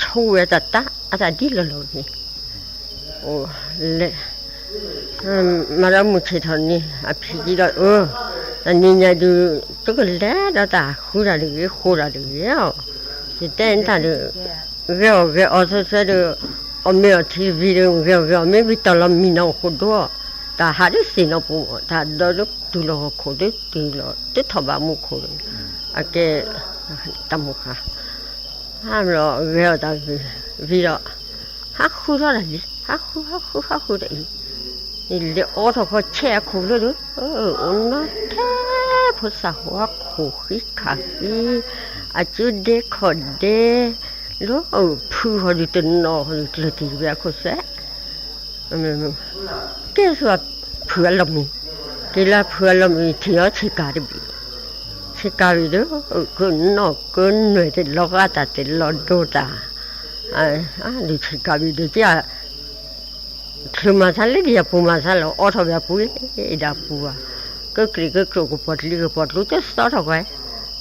ဆိဝဲတၢ်တၢ်အတၢ်ဒ်လီၤလီၤဂ့ၤ, လဲၤ မၤဒီးမုၢ်ဆ့ၣ်ထီၣ်န့ၣ် အဖံးက့ၤဒီးအၢ, တနံၤညါဒုး တကလဲၤဒီးတၢ်ဃုတၢ်တဂ့ၤ ဃိတၢ်တဂ့ၤ, ယတဲနတၢ်ဒီး ဂဲၤအီၣ်ဂဲၤအီၣ်ဆၢဆၢဒီး အီၣ်မ့ၤအီထံတဘ့ၣ်ဒီး ဂဲၤအီၣ်ဂဲၤအီၣ်မ့ၢ်ဝံၤတီၢ်လီၤမံနီၤအဃိဒိၣ်, တၢ်ဟးဒ်သ့ၣ်နီၤပူၤ တၢ်ဒီးဒ်တုၤလီၤဟီၣ်ခိၣ်ဒ်တုၤလီၤ တထီၣ်ဘးမူခိၣ်ဒီး အကဲ တၢ်မိၢ်ဃါ ဟါမ့ၢ်ဒီးဂဲၤအီၣ်တၢ်ဝံၤဒီး ဟးဃုထီၣ်တၢ်လံ ဟးဃု ဟးဃု ဟးဃုတၢ်အံၤ, လဲၤအိးထီၣ်ခီဆဲးအခိၣ်လၢဒီး အိၣ်နီၤထဲဖိသၣ်ဃိအခိၣ်ဃံခးဃံ, အစုဒဲခီၣ်ဒဲ လၢဖုဟီဒုးတနီၤဟီဒုးကျၢၤတံၢ်ဝဲအခိၣ်စဲး ကဲဆူအဖုအလီၢ်မံၤ, က့ၤလၢဖုအလီၢ်မံၤ ထံၣ်အီၤဆ့ကၤတဘ့ၣ်, ဆ့ကၤဘ့ၣ်ဒီး ကနီၣ်ကနွဲၣ်တလီၤဂာ်တၢ်တလီၤဒိတၢ်, ဒုးဆ့ကၤဘ့ၣ်ဒီး ကချုးမၤဆါလၢဒ်အပူၤမၤဆါလီၤ အိးထီၣ်ဘၣ်ပူၤ ဒၣ်ပူၤဘၣ်, ကကြံးကကြိးကပီၤတလံကပီၤတလံ တသီထီၣ်ဝဲ, သီထီၣ်ဝ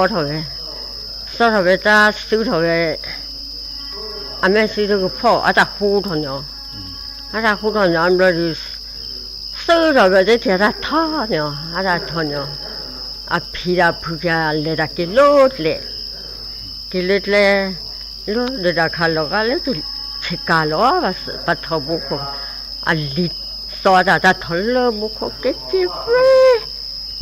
ဲ, သီထီၣ်ဝဲတၢ်စုထီၣ်ဝဲ အမဲာ်စုတကဖီၣ် အတၢ်ဟူထီၣ်န့ၣ်အီၤ, အတၢ်ဟူထီၣ်န့ၣ်အီၤဘျီဒီး စုထီၣ်ဘျီတထံၣ်အတၢ်ထီန့ၣ်အီၤ အတၢ်ထီန့ၣ်အီၤ, အဖံးတၢ်ဖုးကလဲၤတၢ်က့ၤလၢကျဲ, က့ၤလၢကျဲ, လၢဒီးတၢ်ခးလီၤဂာ်လၢဆ့ကၤလီၤ ပှၤထီဘိခိၣ်, အလံၤသီတၢ်တၢ်ထီလၢဘိခိၣ် ကဲက့ၤဝဲ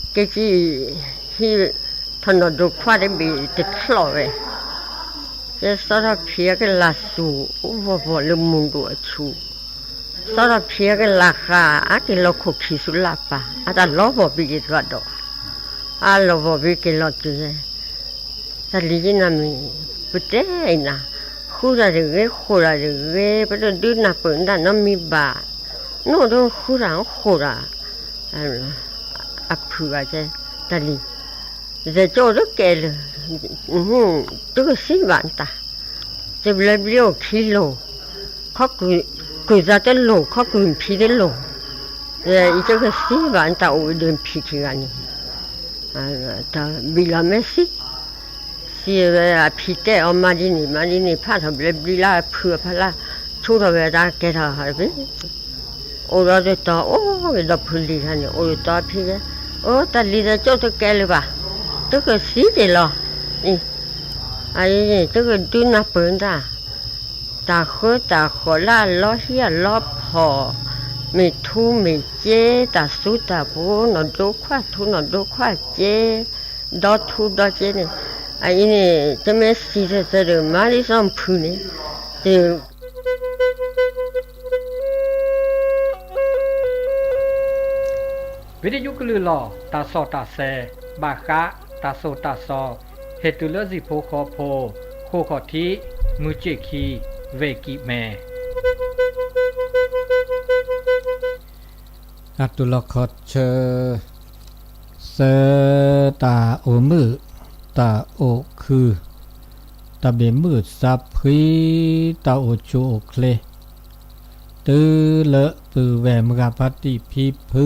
ကဲက့ၤ ဟံးထီၣ်နီၢ်ဒိခွါတဘ့ၣ်တချီၣ်ဝဲ, ကဲသီထီၣ်ဖံးအကလၤသူၣ် အိၣ်ဘီၣ်ဘီၣ်လၢမုၢ်ဒိၣ်အဆူၣ်, သီထီၣ်ဖံးအကလၤဃာ် အက့ၤလီၤခိၣ်ခံဆူလၢ်ပၢ် အတၢ်လီၤဘီၣ်ဘံက့ၤသီဒီး, အလီၤဘီၣ်ဘံက့ၤလီၤတုၤဝဲ တၢ်လံၤယနၢ်မံၤ ပတဲအံၤနၤ, ဃုတၢ်တဂ့ၤ ဃိတၢ်တဂ့ၤ ပတဒုးနၢ်ပၢၢ်တၢ်နီတမံၤဘၣ်, နအိၣ်ဒီးဃုတၢ်ဃိတၢ်, အဖုးဘၣ်ကဲ တၢ်လံၤ, ယဲကၠိၣ်တကဲလၢာ်, တကသံဘၣ်နတၢ်, တဘျဲဘျီအိၣ်ခံလိၤ, ခီကုၢ်သးတလိၤ ခီကုၢ်ဖံတလိၤ, ယတကသံဘၣ်နတၢ်အိၣ်ဝဲဒီးဖံခံဂၤန့ၣ် တၢ်ဘံၣ်လီၤမဲာ်သံ, သံဝဲအဖံတဲအီၤမၤဒ်န့ၣ် မၤဒ်န့ၣ် ဖးထီၣ်ဘျဲဘျီလၢအဖုအဖီလာ်, ဆူထီၣ်ဝဲတၢ်ကဲထီၣ်ဘ့ၣ်, အိၣ်ဒီးတတီၤ အိၣ်က့ၤဒီးဖုလံၤခါန့ၣ် အိၣ်တတီၤဖံဝဲ, အိၣ် တၢ်လံၤသးကၠိၣ်တကဲလၢၤဘၣ်, တကသံက့ၤလီၤ, အံၤန့ၣ် တကဒုးနၢ်ပၢၢ်တၢ် တၢ်ဃၢတၢ်ဃီၤလၢအလီၤဟံၣ်အလီၤဖီၣ်, မ့ၢ်ထူမ့ၢ်က့ တၢ်သူတၢ်ပူၤ နီၢ်ဒိခွါထူနီၢ်ဒိခွါက့, ဒီထူဒီက့န့ၣ်, အအံၤန့ၣ် တမ့ၢ်စံးဆၢဆၢဒီး မၤဒ်စီၤဖုန့ၣ်, တ ဝံၤတယုကလုၢ်လီၤ တၢ်စီၣ်တၢ်ဆဲး ဘၣ်ဃး တၢ်သိၣ်တၢ်သီ ဟ့ၣ်တုၤလၢစံၣ်ဖိဃီဖိ ဃိးခီၣ်ထံး မုၢ်စ့ၣ်ခံ ဝ့ၢ်ကံၣ်မဲ တၢ်တူၢ်လိာ်ခီၣ်ဆၢ သၢ တၢ်အိၣ်မုာ် တၢ်အိၣ်ခုၣ် တၢ်ဘၣ်မုာ်သးဖှံ တၢ်အိၣ်ဆူၣ်အိၣ်ချ့ တုၤလၢပုၢ်ဝဲၢ်မုၢ်ဂၤဖါတံၢ်ဖံဖု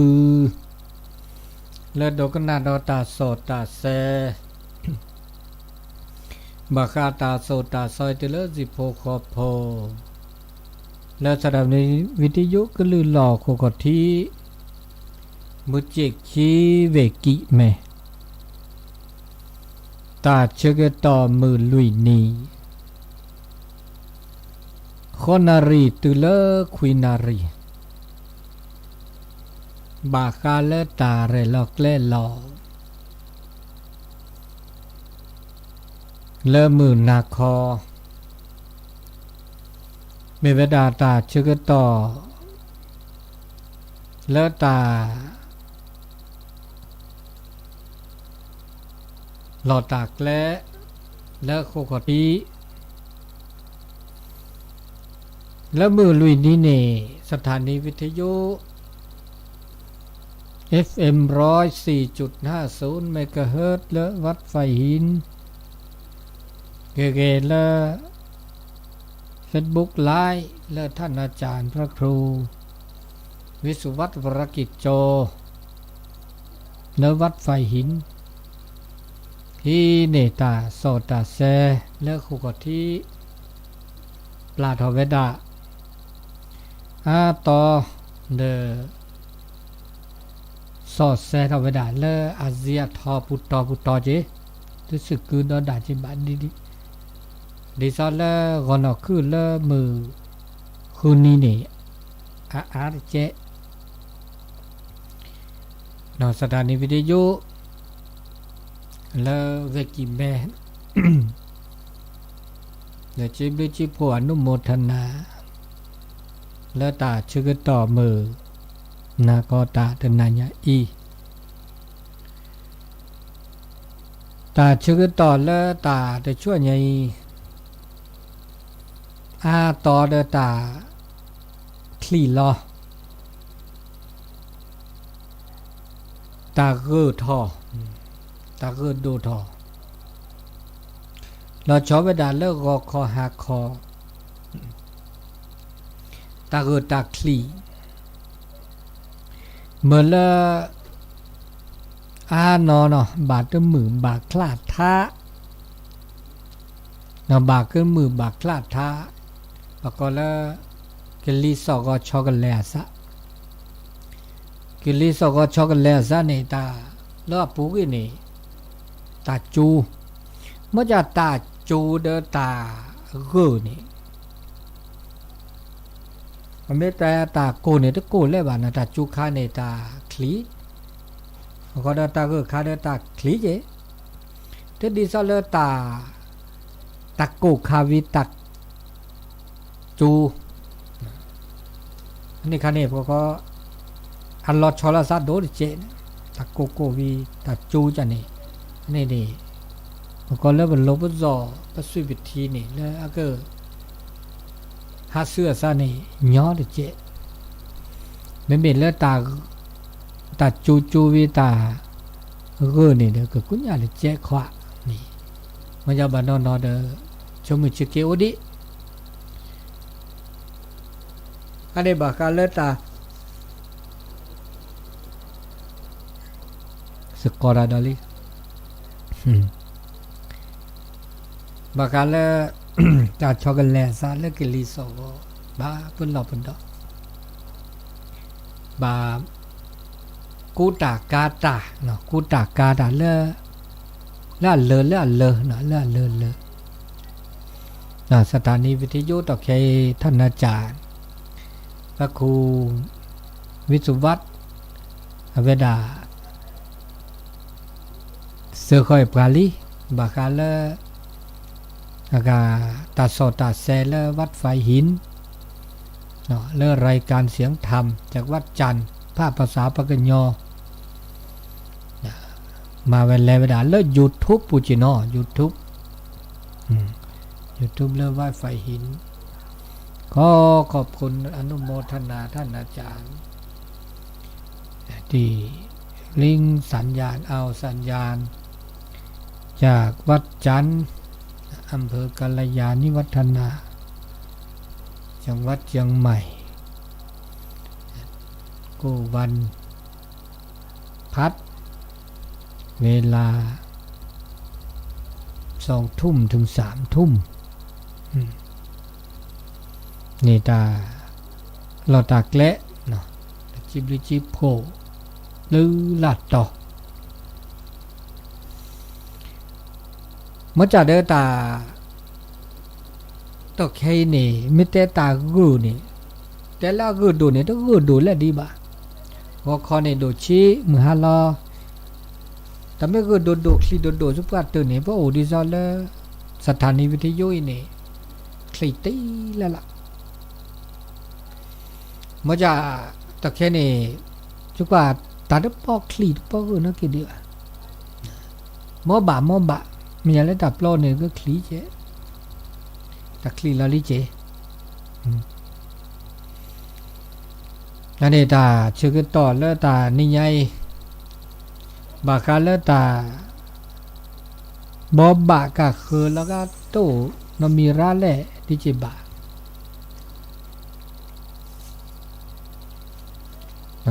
လၢဒိကနၣ်ဒီးတၢ်စီၣ်တၢ်ဆဲး ဘၣ်ဃးတၢ်သိၣ်တၢ်သီတုၤလၢစံၣ်ဖိဃီဖိ လၢသရၣ်မုၣ် ဝံၤတယုကလုၢ်လီၤ ဃိးခီၣ်ထံး မုၢ်စ့ၣ်ခံ ဝ့ၢ်ကံၣ်မဲ တၢ်ဆၢကတီၢ်မုၢ်လွံၢ်နံၤ ဃိးနၣ်ရံၣ်တုၤလၢခွံနၣ်ရံၣ် ဘၣ်ဃးလၢတၢ်ရဲၣ်လီၤကျဲၤလီၤ လၢမုၢ်နၤခီ မ့ၢ်ဝဲဒၣ်တၢ်ဆၢကတီၢ် လၢတၢ် လီၢ်တၢ်ကျဲ လၢဃိးခီၣ်ထံး လၢမုၢ်လွံၢ်နံၤန့ၣ် สถานีวิทยุ FM ร้อยสี่จุดห้าศูนย์ เมกะเฮิรตซ์ လၢ วัดไผ่หิน ဂ့ၤဂ့ၤလၢ Facebook Live လၢ ท่านอาจารย์พระครู วิสุวัฒน์ วรกิจโจ လၢ วัดไผ่หิน ဒ်န့ၣ်တၢ်စီၣ်တၢ်ဆဲးလၢဃိာ်ခီၣ်ထံး ပျၢ်ထီၣ်ဝဲဒၣ် အါတီၤဒီး စီၣ်ဆဲးထီၣ်ဝဲဒၣ်လၢအစံးအထီၣ်ပူၤတီၤပူၤတီၤက့ၤ, သုစုၣ်ကုဒီဒၣ်က့ၤဘၣ်ဒ်, ဒ်သိးလၢဂီၤနီၢ်ခုၣ်လၢမုၢ်ဃုနံၤန့ၣ် အအါတကဲး ဒီး สถานีวิทยุ လၢဂဲၤကံၢ်မဲ ဒီးစ့ဘျုးစ့ဖှိၣ် အနုโมทนา လၢတၢ်ဆၢကတီၢ်မုၢ် နၤကီတၢ်တနၤညါအံၤ, တၢ်ဆၢကတီၢ်လၢတၢ်တဆူညါအံၤ အါတီၤဒီးတၢ်ချံးလီၤ တၢ်ဂၢၢ်ထီၣ်, တၢ်ဂၢၢ်ဒိၣ်ထီၣ်, လီၤဆီဝဲဒၣ်လၢဂီၤခီၣ်ဟါခီၣ်, တၢ်ဂၢၢ်တၢ်ချံး, မ့ၢ်လၢ အါနီၤနီၤ ဘၣ်တမုာ်ဘၣ်ချၣ်ထါ ဒီးဘၣ်ကမုာ်ဘၣ်ချၣ်ထါ, ပကိးလၢ ကလံၤစိးဂီၤဆီကလဲၤအသး, ကလံၤစိးဂီၤဆီကလဲၤအသးန့ၣ် တၢ်လၢအပူၤကွံာ်န့ၣ် တၢ်စူၤ, မ့ၢ်ကတၢ်စူၤဒီးတၢ်ဂၢၢ်န့ၣ် အမ့ၢ်တဲတၢ်ကိၢ်န့ၣ် တကိၢ်လဲၣ်ဘၣ်နီၤ, တၢ်စူၤခါန့ၣ်တၢ်ချံး, အဃိဒီးတၢ်ဂၢၢ်ခါဒီးတၢ်ချံးက့ၤ, တဒ်သိးလၢတၢ်, တၢ်ကိၢ်ခါဝံၤတၢ် စူၤ, န့ၣ်ခါန့ၣ် ပက အလီၤဆီလီၤသးဒိၣ်တကဲး, တၢ်ကိၢ်ကိၢ်ဝံၤ တၢ်စူၤကန့ၣ်, န့ၣ်န့ၣ် ပကီလၢပလိၤပသီၣ် ပသွံၣ်ပထံန့ၣ် လၢအက ဟးဆူအသးန့ၣ် ညီတကဲး, မ့မ့ၢ်လၢ တၢ်စူၤစူၤဝံၤတၢ်ဂၢၢ်န့ၣ်ဒီး ကကူညၣ်တကဲးခွါန့ၣ်, မ့ၢ်ယဘၣ်နီၢ်နီၢ်ဒီး ဆိမုၢ်ဆ့က့အိၣ်ဒံး အန့ၣ်ဘၣ်ဃးလၢတၢ် စကိးတၢ်ဒီးလံ, ဘၣ်ဃးလၢ တၢ်ဆီကလဲၤအသးလၢကလံၤစိးဂီၤ ဘၣ်ပလီၢ်ပဒီး ဘၣ် ကူတၢ်ကၤတၢ်, ကူတၢ်ကၤတၢ်လၢ လၢအလၢလၢအလၢ လၢအလၢလၢ สถานีวิทยุ တၢ်ခဲအံၤ ထနၢၣ်ကၠၣ် ပှၤခိၣ် ဝံသဝး အဝဲဒၣ် စၢဃီၣ်အပှၤလံ ဘၣ်ဃးလၢ အဂၤ တၢ်ဆီၣ်တၢ်စဲးလၢ วัดฝายหิน လၢ รายการเสียงธรรมจากวัดจันทร์ ภาคภาษาปากกยอ မၤဝဲလဲၤဝဲဒၣ်လၢ YouTube ပူၤက့ၤနီၤ YouTube, YouTube လၢ วัดฝายหิน ขอขอบคุณอนุโมทนาท่านอาจารย์ ที่ลิงก์สัญญาณ เอาสัญญาณ จากวัดจันทร์ อำเภอกัลยาณิวัฒนา จังหวัดเชียงใหม่ ก็วันพัด เวลา สองทุ่มถึงสามทุ่ม န့ၣ်တၢ်လီၢ်တၢ်ကျဲ တၢ်စံးဘျုးစံးဖှိၣ် လၢလၢ်တီၤ မ့ၢ်ကၢ်ဒီးတၢ် တီၢ်ခဲအံၤန့ၣ် မ့ၢ်တဲတၢ်ဂၢၢ်န့ၣ် တဲလၢအဂၢၢ်ဒိၣ်န့ၣ် တဂၢၢ်ဒိၣ်လဲၣ်ဒံးဘၣ်. ဂီၤခီန့ၣ်ဒိၣ်ဆံ မုၢ်ဟါလီၤ တၢ်မ့ၢ်ဂၢၢ်ဒိၣ်ဒိၣ်ချံးဒိၣ်ဒိၣ်ဆူပှၢ်တၢၢ်န့ၣ် ပအိၣ်ဒ်သိးလၢ สถานีวิทยุ အံၤန့ၣ် ချံးတ့လၢ်လၢ် မ့ၢ်ကၢ် တီၢ်ခဲန့ၣ် ဆူကွၢ် တၢ်တပီၢ်ချံးတပီၢ်ဂၢၢ်နီတက့ၢ်ဒံးဘၣ်. မ့ၢ်ဘၣ်မ့ၢ်ဘၣ် မ့ၢ်ယၤလၢတၢ်ပျီန့ၣ်ကချံးကဲ တၢ်ချံးလီၤလံကဲ အန့ၣ်တၢ်ဆၢကတီၢ်လၢတၢ်နံၤညါအံၤ ဘၣ်ဃးလၢတၢ် ဘီဘၣ်ကၢ်ဃၢၤလီၤဂာ်တအိၣ်နီတမံၤရၤလဲၣ်ဒ်က့ၤဘၣ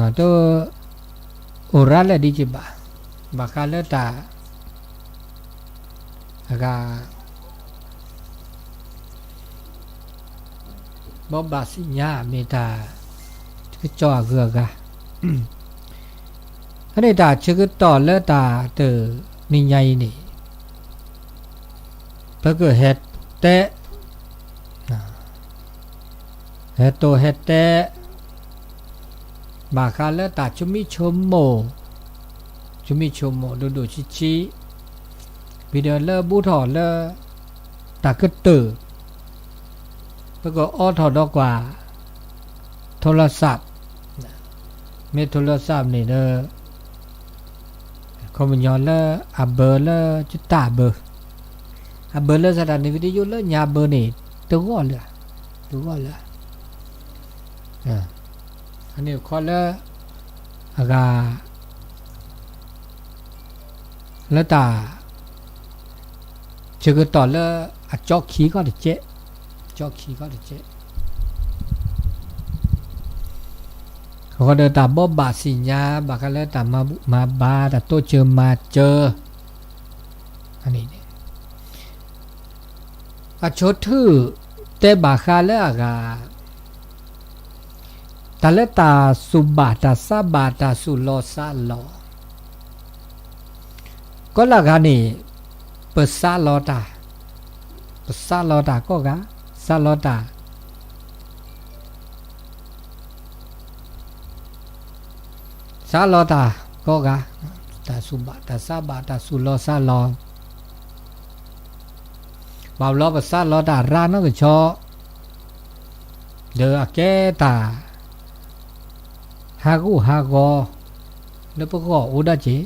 ် တအိၣ်ရၤလဲၣ်ဒ်က့ၤဘၣ်. ဘၣ်ဃးလၢတၢ် တၢ် အဂၤ ဘီဘၣ်သ့ၣ်ညါမ့ၢ်တၢ် ကစီၣ်အဂုၤအဂၤ, ဖဲန့ၣ်တၢ်ဆၢကတီၢ်လၢတၢ်တနံၤညါအံၤန့ၣ် ပကဟဲတဲ ဟဲတိၢ်ဟဲတဲ ဘၣ်ဃးလၢတၢ်ဆိမိၣ်ဆိကမိၣ်, ဆိမိၣ်ဆိကမိၣ်ဒိၣ်ဒိၣ်ဆံးဆံး, ဝံၤဒီးလၢဘူးထီၣ်လၢ တၢ်ကတၢၢ် ပကအိးထီၣ်ဒီးကွၢ် ထိလၢသးပ်, မ့ၢ်ထိလၢသးပ်န့ၣ်ဒီး ခီပညီလၢအဘၢလၢယတၢ်ဘၢ, အဘၢလၢစးတၢ်န့ၣ် ဝံၤတယိလၢညါဘၢန့ၣ် တဂီၢ်လၢ, တဂီၢ်လၢ, အန့ၣ်ခီလၢ အဂၤ လၢတၢ် ဆၢကတီၢ်လၢအကၠီခံခီတကဲး, ကၠီခံခီတကဲး, အဃိဒီးတၢ်ဘီဘၣ်သ့ၣ်ညါ ဘၣ်ဃးလၢတၢ်မၤဘူၣ်မၤဘါ တၢ်တိစၢၤမၤစၢၤ အန့ၣ်န့ၣ် အဆိထု တဲဘၣ်ဃးလၢအဂၤ တၢ်လၢတၢ်သူၣ်ဘၣ်တၢ်သးဘၣ်တၢ်သူၣ်လီသးလီ ကီလၢအဂၤန့ၣ် ပသးလီတၢ်, ပသးလီတၢ်ကိးဂၤ, သးလီတၢ် သးလီတၢ်ကိးဂၤ, တၢ်သူၣ်ဘၣ်တၢ်သးဘၣ်တၢ်သူၣ်လီသးလီ, ဘၣ်ဘျီပသးလီတၢ်ရၤနီၢ်ကဆီ, ဒီးအကဲတၢ် ဟးဂူာ်ဟးဂီၤ လၢပဂီၢ်အိၣ်ဒၣ်က့ၤ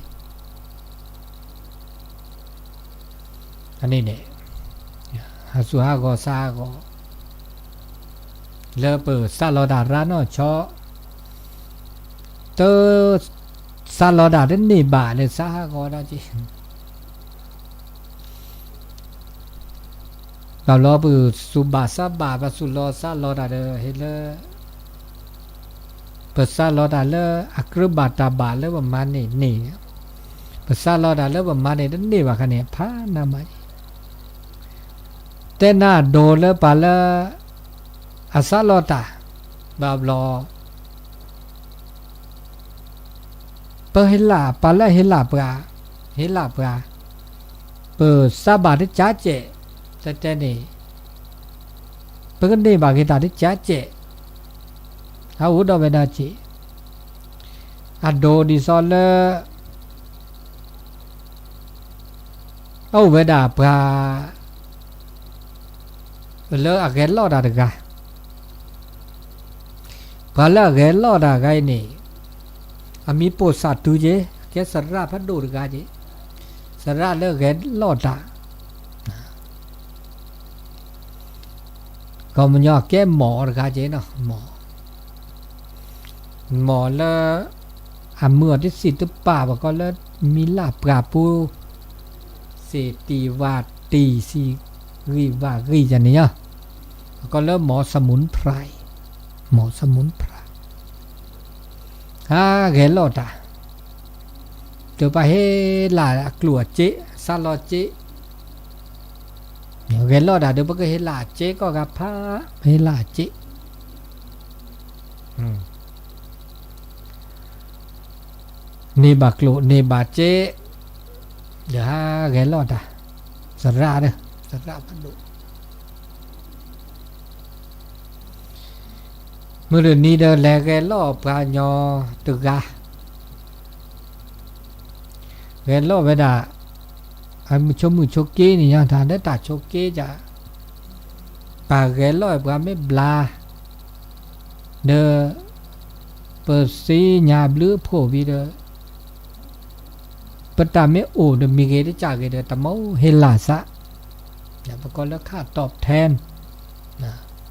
အန့ၣ်န့ၣ် ဟးသူၣ်ဟးဂီၤသးဟးဂီၤ လၢပသးလီတၢ်ရၤနီၢ်ကဆီ, တ သးလီတၢ်တန့ၢ်ဘၣ်လၢသးဟးဂီၤဒၣ်က့ၤ ဘၣ်ဘျီပသူၣ်ဘၣ်သးဘၣ် ပသူၣ်လီသးလီတၢ်ဒီး ဟ့ၣ်လၢ ပသးလီတၢ်လၢအကြၢးဘၣ်တၢ်ဘၣ်လၢပမၤန့ၣ်န့ၣ်, ပသးလီတၢ်လၢပမၤန့ၣ်တန့ၢ်ဘၣ်ခါန့ၣ် ဖးနးမး, တဲနၤဒိးလၢပှၤလၢ အသးလီတၢ် ဘၣ်ဘျီ ပဟ့ၣ်လၢ် ပှၤလၢဟ့ၣ်လၢ်ပှၤ, ဟ့ၣ်လၢ်ပှၤ, ပသးဘၣ်တကးကဲး, တဲတဲန့ၣ် ပကန့ၢ်ဘၣ်က့ၤတၢ်တကးကဲး, အအိၣ်ဒီးဝဲဒၣ်က့ၤ, အဒိဒ်သိးလၢ အအိၣ်ဝဲဒၣ်ပှၤ လၢအဂဲၤလီၢ်တၢ်တဂၤ, ပှၤလၢအဂဲၤလီၢ်တၢ်ဂၤအံၤန့ၣ် အမံၤပိာ်သးတုၤက့ၤ အကဲသရၣ်ဖးဒိၣ်တဂၤက့ၤ, သရၣ်လၢအဂဲၤလီၢ်တၢ် ကီၢ်ပညီကဲမီၢ်တဂၤက့ၤနီၤ, မီၢ်, မီၢ်လၢ အမုာ်အီၤတသ့ၣ်တပာ် ပကိးလၢမံၤလၢပှၤပူၤ သ့ၣ်တံၢ်ဝၣ်တံၢ် သ့ၣ်ဂံၢ်ဝၣ်ဂံၢ်ယၤန့ၣ်ညါ, ပကိးလၢမီၢ်သမုၣ်ဖရၣ်, မီၢ်သမုၣ်ဖရၣ် ဟးဂဲၤလီၢ်တၢ်, ဒီးပှၤဟ့ၣ်လၢအကျိၣ်အစ့ သးလီစ့, ဂဲၤလီၢ်တၢ်ဒီး ပကဟ့ၣ်လၢအစ့ကီၢ်ဂၤဖး, ပဟ့ၣ်လၢအစ့ န့ၢ်ဘၣ်ကျိၣ်န့ၢ်ဘၣ်စ့, ဒီးဟးဂဲၤလီၢ်တၢ်, သရၣ်ဒီး သရၣ်ဖးဒိၣ် မုၢ်တနံၤဒီးလဲၤဂဲၤလီၢ်ပှၤကညီတဂၤ, ဂဲၤလီၢ်ဝဲဒၣ်, အမုၢ်ဆိမုၢ်ဆိက့န့ၣ်ညါ တၢ်လၢတၢ်ဆိက့ယၤ, ပှၤဂဲၤလီၢ်ပှၤမ့ၢ်ဘျါ, ဒီး ပသ့ၣ်ညါဘျုးဖှိၣ်ဝံၤဒီး ပတၢ်မ့ၢ်အိၣ်ဒီးမံၤဂ့ၤတကးဂ့ၤဒီး တမ့ၢ်ဟ့ၣ်လၢ်သး, ပကိးလၢခါ top ten,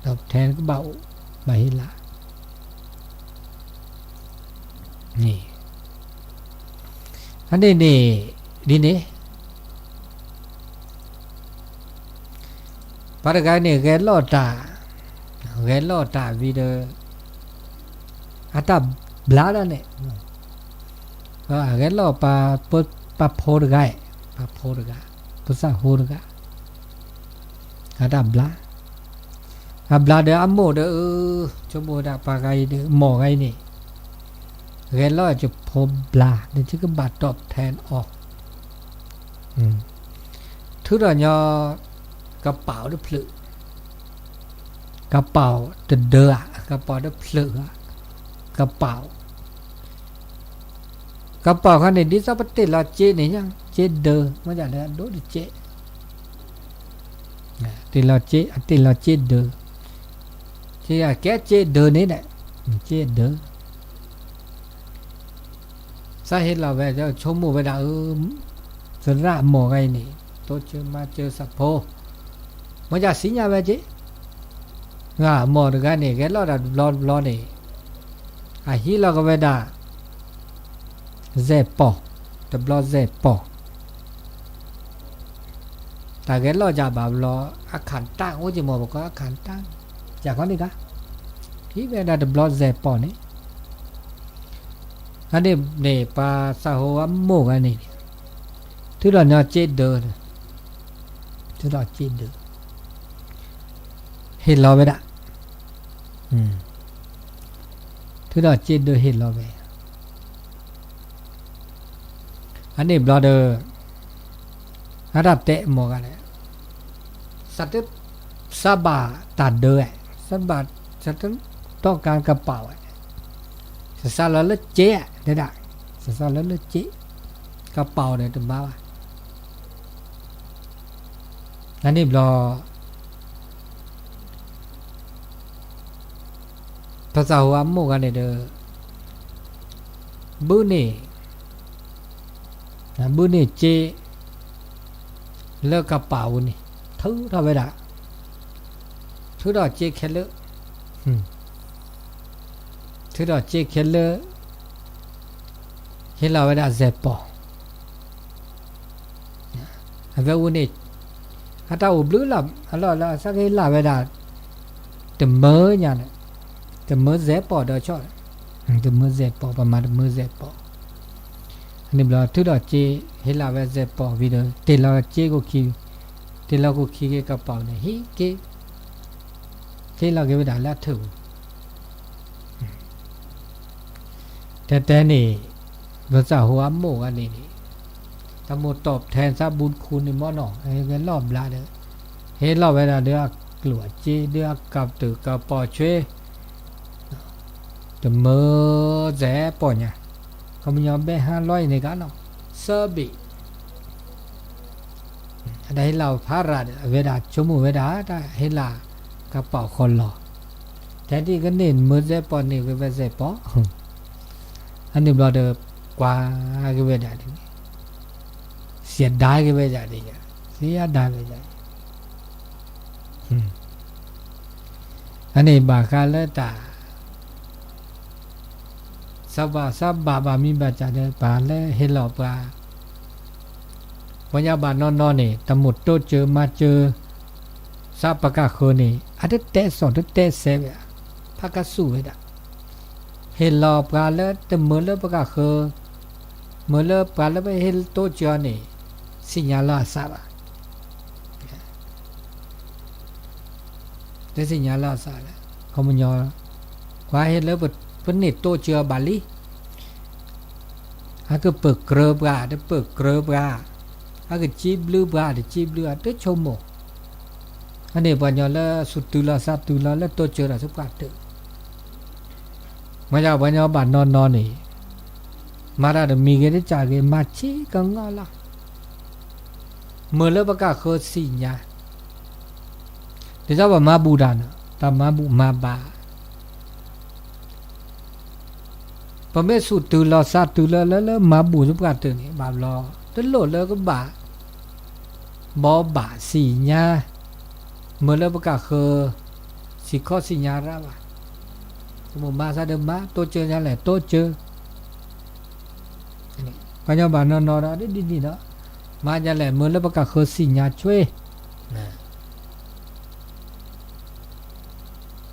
top ten ကဘၣ်အိၣ် ဘၣ်ဟ့ၣ်လၢ် အန့ၣ်န့ၣ် ဒ်န့ၣ် ပှၤတဂၤန့ၣ် ဂဲၤလီၢ်တၢ်, ဂဲၤလီၢ်တၢ်ဝံၤဒီး အတၢ်ဘျါဒၣ်န့ၣ်, ဂဲၤလီၢ်ပှၤဖိတဂၤ, ပှၤဖိတဂၤ, ပသးဟိတဂၤ, အတၢ်ဘျါ, အဘျါဒီးအမိၢ်ဒီး အၢ, ဆိကမိၣ်ဝဲဒၣ်ပှၤဂၤအံၤဒီး မိၢ်ဂၤအံၤန့ၣ် ဂဲၤလီၤယဖိဘျါ နကဘၣ်တီၢ်ဖဲအီၤ, ထုးထီၣ်ညီ ကပာ်အိၣ်တဖျၢၣ်, ကပာ်အိၣ်တဒၢဧါ, ကပာ်အိၣ်တဖျၢၣ်ဧါ, ကပာ်အိၣ် ကပာ်ခါန့ၣ် ဒ်သိးပတ့ၢ်လီၤစ့န့ၣ်ညါ, စ့ဒၢ, မ့ၢ်ဒၣ်လၢအဒိၣ်တစဲး, တ့ၢ်လီၤစ့, အတ့ၢ်လီၤစ့ဒၢ, ကဲစ့ဒၢန့ၣ်, စ့ဒၢ, သးဟ့ၣ်လီၤဝဲ ဆိကမိၣ်ဝဲဒၣ် သရၣ်မိၢ်ဂၤအံၤန့ၣ် တိစၢၤမၤစၢၤသးဖိ, မ့ၢ်ဒၣ်သ့ၣ်ညါဝဲက့ၤ ဂၤမိၢ်တဂၤန့ၣ် ဂဲၤလီၤတၢ်တဘျီတဘျီန့ၣ် အဟံးလီၤက့ၤဝဲဒၣ် စဲးပီၢ်, တဘျီစဲးပီၢ်, တၢ်ဂဲၤလီၤယၤဘၣ်ဘျီ အခၣ်တၢ်အိၣ်က့ၤမ့ၢ် ပကိးအခၣ်တၢ်, ယၤခီန့ၣ်ဂၤ, ဟံးဝဲဒၣ်တဘျီစဲးပီၢ်န့ၣ်, အန့ၣ်န့ၣ် ပှၤသးဟိအမိၢ်ဂၤန့ၣ် ထုးထီၣ်ညီစ့ဒၢ, ထုးထီၣ်စ့ဒၢ ဟ့ၣ်လီၤဝဲဒၣ်, ထုးထီၣ်စ့ဒၢဟ့ၣ်လီၤဝဲ, အန့ၣ်ဘျီဒီး အတၢ်တဲမိၢ်ဂၤန့ၣ် သးဘၣ်တၢ်ဒၢဝဲ, သးဘၣ် သးတီၢ်ကါကပာ်ဝဲ, သးစးလီၤလၢစ့, တဲဒၣ်, သးစးလီၤလၢစ့, ကပာ်အီၤဒီးတဘၣ်ဘၣ်. အန့ၣ်ဘျီ ပသးဟိအမိၢ်ဂၤန့ၣ်ဒီး ဘုန့ၣ်, ဘုန့ၣ်စ့ လၢကပာ်အူန့ၣ် ထုးထီၣ်ဝဲဒၣ်, ထုးထီၣ်စ့ခဲလၢာ်, ထုးထီၣ်စ့ခဲလၢာ်, ဟ့ၣ်လီၤဝဲဒၣ်စဲးပီၢ် အဝဲအူန့ၣ် အတၢ်အိၣ်ဘျုးလီၤ, အလီၢ်လၢအသးကဟ့ၣ်လီၤဝဲဒၣ် တမၢညါန့ၣ်, တမၢစဲးပီၢ်ဒီးဆီၣ်, တမၢစဲးပီၢ် ပမၤတမၢစဲးပီၢ်, အန့ၣ်ဘျီထုးထီၣ်စ့ ဟ့ၣ်လီၤဝဲစဲးပီၢ်ဝံၤဒီး တ့ၢ်လီၤစ့ခိၣ်ခံ, တ့ၢ်လီၤခိၣ်ခံက့ၤကပာ်န့ၣ် ဟံးက့ၤ, ဟ့ၣ်လီၤက့ၤဝဲဒၣ်လၢအထၢၣ်ပူၤ တဲတဲန့ၣ် ပသးဟိအမိၢ်ဂၤန့ၣ်န့ၣ် တၢ်မိၢ်တီၢ်ထဲသးဘူးတခူန့ၣ်မ့ၢ်နီၤ ဟဲက့ၤလီၢ်ဘျါဒီး ဟ့ၣ်လီၤဝဲဒၣ်ဒီးအကျိၣ်အစ့ ဒီးအကးတၢၢ်ကပီၤဆွ့ တမၢစဲးပီၢ်ညါ, ခီပညီဘဲဟါလီၤအံၤန့ၣ်ကနီၤ သၢဘ့ၣ် အတၢ်ဟ့ၣ်လီၤဖးရၤဒီး အဝဲဒၣ်ဆိကမိၣ်ဝဲဒၣ် တၢ်ဟ့ၣ်လီၤကပာ်ဃီလီၤ, ထဲဒ်ကန့ၢ်မၢစဲးပီၢ်န့ၣ် ဂ့ၤဝဲစဲးပီၢ်, အန့ၣ်ဘျီဒီး ကွၢ်က့ၤဝဲဒၣ်န့ၣ် စံးဒါက့ၤဝဲဒၣ်န့ၣ်, စံးဒါဝဲဒၣ် အန့ၣ်ဘၣ်ဃးလၢတၢ် သးဘၣ်သးဘၣ်ဘၣ်မံဘၣ်တၢ်ဒီး ပှၤလၢဟ့ၣ်လီၤပှၤ ပှၤညီဘၣ်နီၢ်နီၢ်န့ၣ် တၢ်မိၢ်တိစၢၤမၤစၢၤ သးပကဃၢၤန့ၣ် အတတဲစိာ်တတဲစဲးဝဲ ဖးကစူၣ်ဝဲဒၣ်, ဟ့ၣ်လီၤပှၤလၢတမၢလၢပကဃၢၤ, မၢလၢပှၤလၢပဟ့ၣ်တိစၢၤအီၤန့ၣ် သ့ၣ်ညါလီၤအသးဘၣ် တသ့ၣ်ညါလီၤအသးလၢ ခီပညီ ပှၤဟ့ၣ်လၢပန့ၢ်တိစၢၤအီၤဘၣ်လံ, အကပၢၢ်ကြၢပှၤ တပၢၢ်ကြၢပှၤ, အကစံးဘျုးပှၤ တစံးဘျုးအီၤ တဆိကမိၣ်, အန့ၣ်ပှၤညီလၢသူၣ်တုၤလီၤသးတုၤလီၤလၢတိစၢၤတၢ်သပှၢ်တၢၢ် မ့ၢ်ဒၣ်ပှၤညီဘၣ်နီၢ်နီၢ်န့ၣ် မၤတၢ်တမံၤဂ့ၤတစဲးဂ့ၤ မၤဆံးကငီၢ်လီၤ, မၢလၢပကဃၢၤသ့ၣ်ညါ, ဒ်သိးပမၤဘူၣ်တၢ်န့ၣ် တၢ်မၤဘူၣ်မၤဘါ ပမ့ၢ်သူၣ်တုၤလီၤသးတုၤလၢလၢလၢမၤဘူၣ်သပှၢ်တၢၢ်န့ၣ် ဘၣ်ဘျီ တလိၣ်လၢကဘၣ် ဘီဘၣ်သ့ၣ်ညါ, မၢလၢပကဃၢၤ သ့ၣ်ခီသ့ၣ်ညါရၣ်ဘၣ်, တမ့ၢ်မၤသးဒီးမၤ တိစၢၤညါလဲၣ် တိစၢၤ, ပှၤညီဘၣ်နီၢ်နီၢ်ဒီး ဒ်ဒ်န့ၣ်ဒီး မၤညါလဲၣ် မၢလၢပကဃၢၤသ့ၣ်ညါဆွ့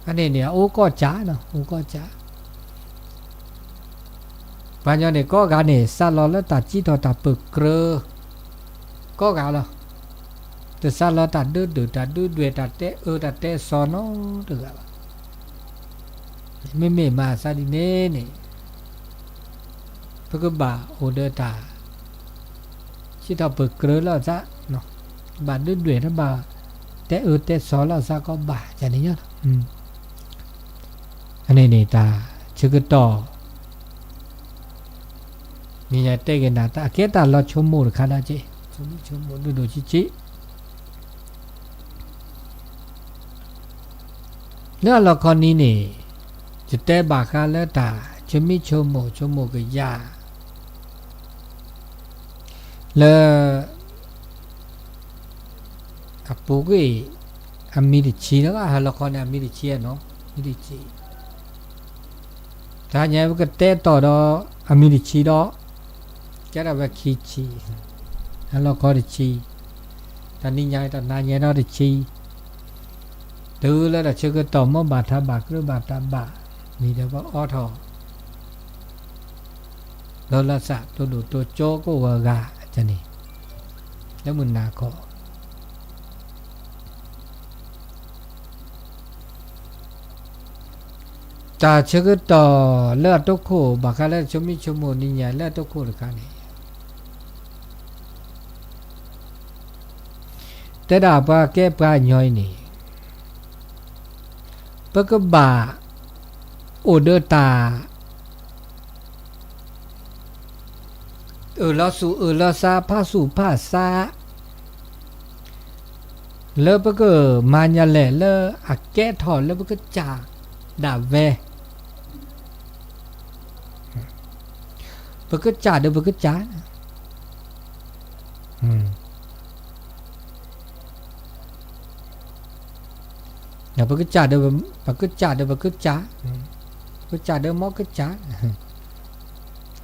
အန့ၣ်န့ၣ် အအိၣ်ကီၢ်စဲၣ်နီၤ အိၣ်ကီၢ်စဲၣ်, ပှၤညီန့ၣ် ကိးဂၤန့ၣ် စးလီၤလၢတၢ်စံးထီၣ်တၢ်ပၢၢ်ကြၢ ကိးဂၤလီၤ, တစးလီၤတၢ်ဒုးဒွဲၣ် တၢ်ဒုးဒွဲၣ် တၢ်တဲအၢ တၢ်တဲစီၤနီတဂၤဘၣ်. မ့မ့ၢ်မၤသးဒ်န့ၣ်န့ၣ် ပကဘၣ်အိၣ်ဒီးတၢ် စံးထီၣ်ပတြၢၤလိာ်သး, ဘၣ်ဒုးဒွဲၣ် တဘၣ်တဲအၢတဲစီၤလိာ်သးကီးဘၣ် ကန့ၣ်ညါလီၤ. အန့ၣ်န့ၣ် တၢ်ဆၢကတီၢ် မ့ၢ်ယတဲက့ၤနၤ တၢ်အကဲတၢ်လီၤဆိကမိၣ်တခါဒၣ်က့, ဆိကမိၣ်ဒိၣ်ဒိၣ်ဆံးဆံး လၢအလီၢ်ခီနံၤန့ၣ် ယတဲဘၣ်ဃးလၢတၢ်ဆိမိၣ်ဆိကမိၣ် ဆိကမိၣ်ကယၢ် လၢ အပူၤကွံာ် အမံၤတဆံလၢ အလီၢ်ခီန့ၣ် အမံၤတဆံနီၤ, မံၤတဆံ တဟါညါပကတဲတီၢ်ဒီး အမံၤတဆံဒီး ကဲထီၣ်ဝဲခံဆံ, အလီၢ်ခီတဆံ, တနံၤညါတနၤညါဒီးတဆံ, တုၤလၢတၢ်ဆၢကတီၢ် မ်ဘၣ်ထးဘၣ် ကြၢးဘၣ်တၢ်ဘၣ် မ့ၢ်ဒီးပအိးထီၣ် လီၤလၢသး တိၢ်ဒိၣ်တိၢ်ကၠိကိးဂၤဂၤန့ၣ် လၢမုၢ်နၤခီ တၢ်ဆၢကတီၢ်လၢအတိခိၣ် ဘၣ်ဃးလၢဆိမိၣ်ဆိကမိၣ်နံၤညါလၢအတိခိၣ်တခါန့ၣ် တဲဒၣ်ပှၤကဲပှၤကညီအံၤန့ၣ် ပကဘၣ်အိၣ်ဒီးတၢ် အၢၣ်လီၤသူၣ်အၢၣ်လီၤသး ဖးသူၣ်ဖးသး လၢပကမၤညါလဲၣ် လၢအကဲထီၣ်လၢပကစၢ်ဒၣ်ဝဲ, ပကစၢ်ဒီးပကစၢ် ပကစၢ်ဒီး ပကစၢ်ဒီးပကစၢ်, ပကစၢ်ဒီးမ်ကစၢ်,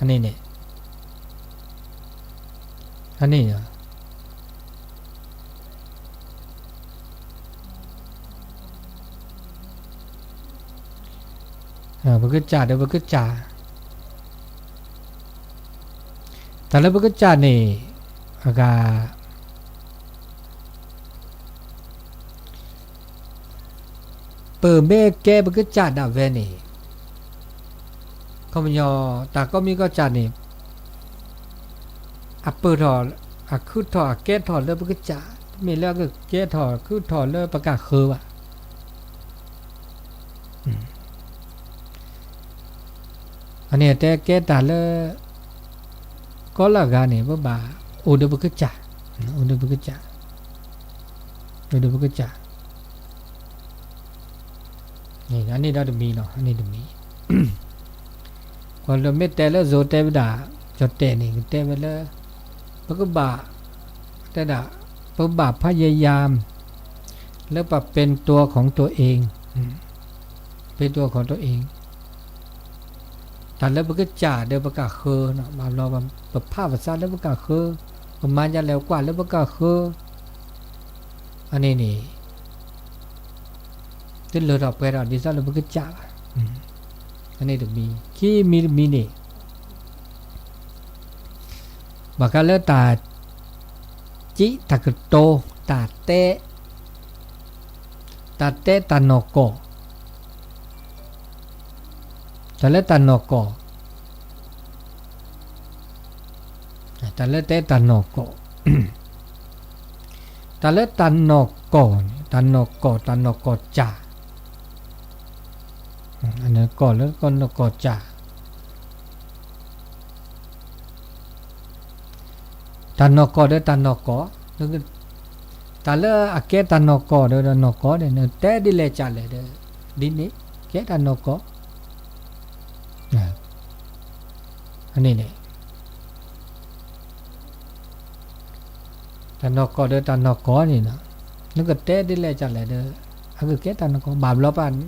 အန့ၣ်န့ၣ် ပကစၢ်ဒီးပကစၢ်, တၢ်လၢပကစၢ်န့ၣ် အဂၤ ပမ့ၢ်ကဲပကစၢ်ဒၣ်ဝဲန့ၣ် ခီပညီ တၢ်ကိးမံၤကိးစၢ်န့ၣ် အပၢၢ်ထီၣ် အခုၣ်ထီၣ်အကဲထီၣ်လၢပကစၢ်, တမ့ၢ်လၢအကကဲထီၣ်အခုၣ်ထီၣ်လၢပကဃၢၤဘၣ်. အန့ၣ်တဲကဲတၢ်လၢ ကီလၢအဂၤန့ၣ် ပဘၣ်အိၣ်ဒီးပကစၢ်, အိၣ်ဒီးပကစၢ်, အိၣ်ဒီးပကစၢ်, အန့ၣ်ဒီးတမံၤလီၤ, အန့ၣ်တမံၤ, ကွၢ်လၢမ့ၢ်တဲလၢ ယိၤတဲဝဲဒၣ်, ကၠီၣ်တဲၣ်န့ၣ် ကတဲဝဲလၢ ပကဘၣ် တဲဒၣ် ပကဘၣ်ဖးယံၤယၤ လၢပပ့ၤတူၤခီၣ်တူၤအ့ၣ် ပ့ၤတူၤခီၣ်တူၤအ့ၣ်, တၢ်လၢပကစၢ်ဒီးပကဃၢၤ, ဘၣ်ဘျီ ပဖးပသးလၢပကဃၢၤ, ပမၤယၤလဲၣ်ကွၢ်လၢပကဃၢၤ, အန့ၣ်န့ၣ် တလၢထီၣ်ပှဲၤထီၣ်ဒ်သိးလၢပကစၢ်ဘၣ်. အန့ၣ်တမံၤ, ခံမံၤတမံၤန့ၣ် ဘၣ်ဃးလၢတၢ်စံးတၢ်ကတိၤ တၢ်တဲ တၢ်တဲတၢ်နီၢ်ကီၢ်, တၢ်လၢတၢ်နီၢ်ကီၢ်, တၢ်လၢတဲတၢ်နီၢ်ကီၢ်, တၢ်လၢတၢ်နီၢ်ကီၢ်န့ၣ် တၢ်နီၢ်ကီၢ် တၢ်နီၢ်ကီၢ်စၢ်, နီၢ်ကီၢ်လၢကီၢ်နီၢ်ကီၢ်စၢ် တၢ်နီၢ်ကီၢ်ဒီးတၢ်နီၢ်ကီၢ်, တၢ်လၢအကဲတၢ်နီၢ်ကီၢ်ဒီးတၢ်နီၢ်ကီၢ်န့ၣ် နတဲဒ်လဲၣ်ကလဲၣ်ဒီး ဒ်န့ၣ် ကဲတၢ်နီၢ်ကီၢ်, န့ၣ်န့ၣ် တၢ်နီၢ်ကီၢ်ဒီးတၢ်နီၢ်ကီၢ်န့ၣ်လီၤ. နကတဲဒ်လဲၣ်ကလဲၣ်ဒီး အကကဲတၢ်နီၢ်ကီၢ် ဘၣ်ဘျီ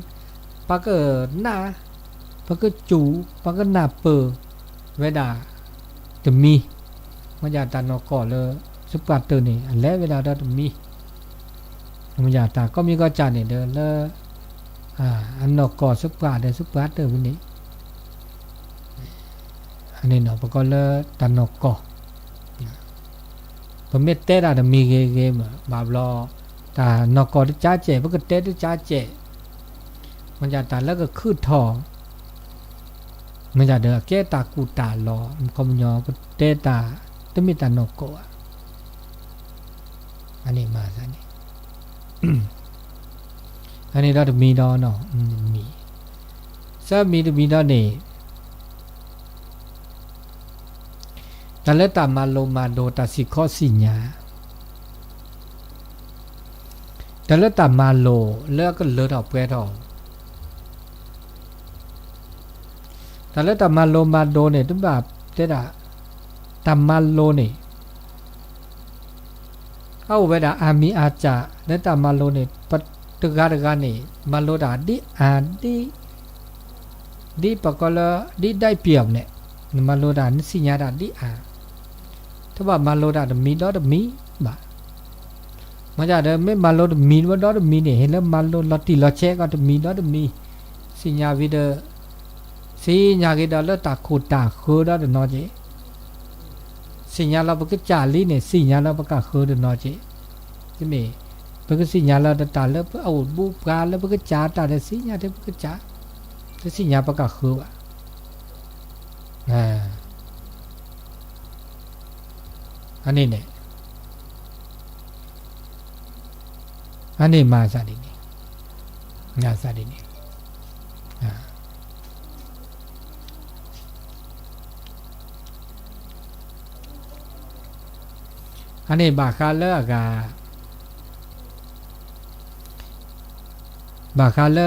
ပှၤ ပကနၢ် ပကစူၢ် ပကနၢ်ပၢၢ်ဝဲဒၣ် တမံၤ, မ့ၢ်ယတၢ်နီၢ်ကီၢ်လၢ သပှၢ်တၢၢ်န့ၣ် အလဲၤဝဲဒၣ်ဒီးတမံၤ, မ့ၢ်ယတၢ်ကိးမံၤကိးစၢ်န့ၣ်ဒီးလၢ အနီၢ်ကီၢ်သပှၢ်ဒီးသပှၢ်တၢၢ်ဝဲန့ၣ် အန့ၣ်နီၤ ပကိးလၢတၢ်နီၢ်ကီၢ်, ပမ့ၢ်တဲတၢ်တမံၤဂ့ၤဂ့ၤ ဘၣ်ဘျီ တၢ်နီၢ်ကီၢ်တကးကဲး ပကတဲတကးကဲး, မ့ၢ်ဒ်တၢ်လၢကခုၣ်ထီၣ် မ့ၢ်ဒ်ဒီးအကဲတၢ်ကူၣ်တၢ်လီၤ ခီပညီကတဲတၢ် တမ့ၢ်တၢ်နီၢ်ကီၢ်ဧါ, အန့ၣ်မၤသးန့ၣ် အန့ၣ်ဒီးတမံၤဒီး မံၤ, သၢမံၤတမံၤဒီးန့ၣ် တၢ်လၢတၢ်မၤလိမၤဒိးတၢ်စံၣ်ခီစံၣ်ညါ, တၢ်လၢတၢ်မၤလိလၢအကလၢထီၣ်ပှဲၤထီၣ် တၢ်လၢတၢ်မၤလိမၤဒိးန့ၣ် တဘၣ်တဲဒၣ် တၢ်မၤလိန့ၣ် အအိၣ်ဝဲဒၣ်အါမံၤအါစှၤ လၢတၢ်မၤလိန့ၣ် ပတဂၤတဂၤန့ၣ် မၤလိတၢ်ဒ်အါ ဒ် ဒ်ပကိးလၢ ဒ်ဒၣ်ပျီန့ၣ် နမၤလိတၢ် နသ့ၣ်ညါတၢ်ဒ်အါ, တဘၣ်မၤလိတၢ်တမံၤဒီးတမံၤဘၣ်. မ့ၢ်ဒ်ဒီး မ့ၢ်မၤလိတမံၤဒီးတမံၤန့ၣ် ဟ့ၣ်လၢမၤလိလီၤတံၢ်လီၤဆဲးကီးတမံၤဒီးတမံၤ, သ့ၣ်ညါဝံၤဒီး သ့ၣ်ညါက့ၤဒီးလၢတၢ်ခိၣ်တၢ်ဃၢဒီးတနီၤက့ၤ သ့ၣ်ညါလီၤပကစၢ်လံန့ၣ် သ့ၣ်ညါလီၤပကဃၢတနီၤက့ၤ, တမ့ၢ် ပကသ့ၣ်ညါလီၤတၢ်လၢပအိၣ်ဘူးပှၤလၢပကစၢ်တၢ်ဒီးသ့ၣ်ညါထဲပကစၢ်, တသ့ၣ်ညါပကဃၢဘၣ်. အန့ၣ်န့ၣ် အန့ၣ်မၤသးဒ်န့ၣ်, မၤသးဒ်န့ၣ် အန့ၣ်ဘၣ်ဃးလၢအဂၤ, ဘၣ်ဃးလၢ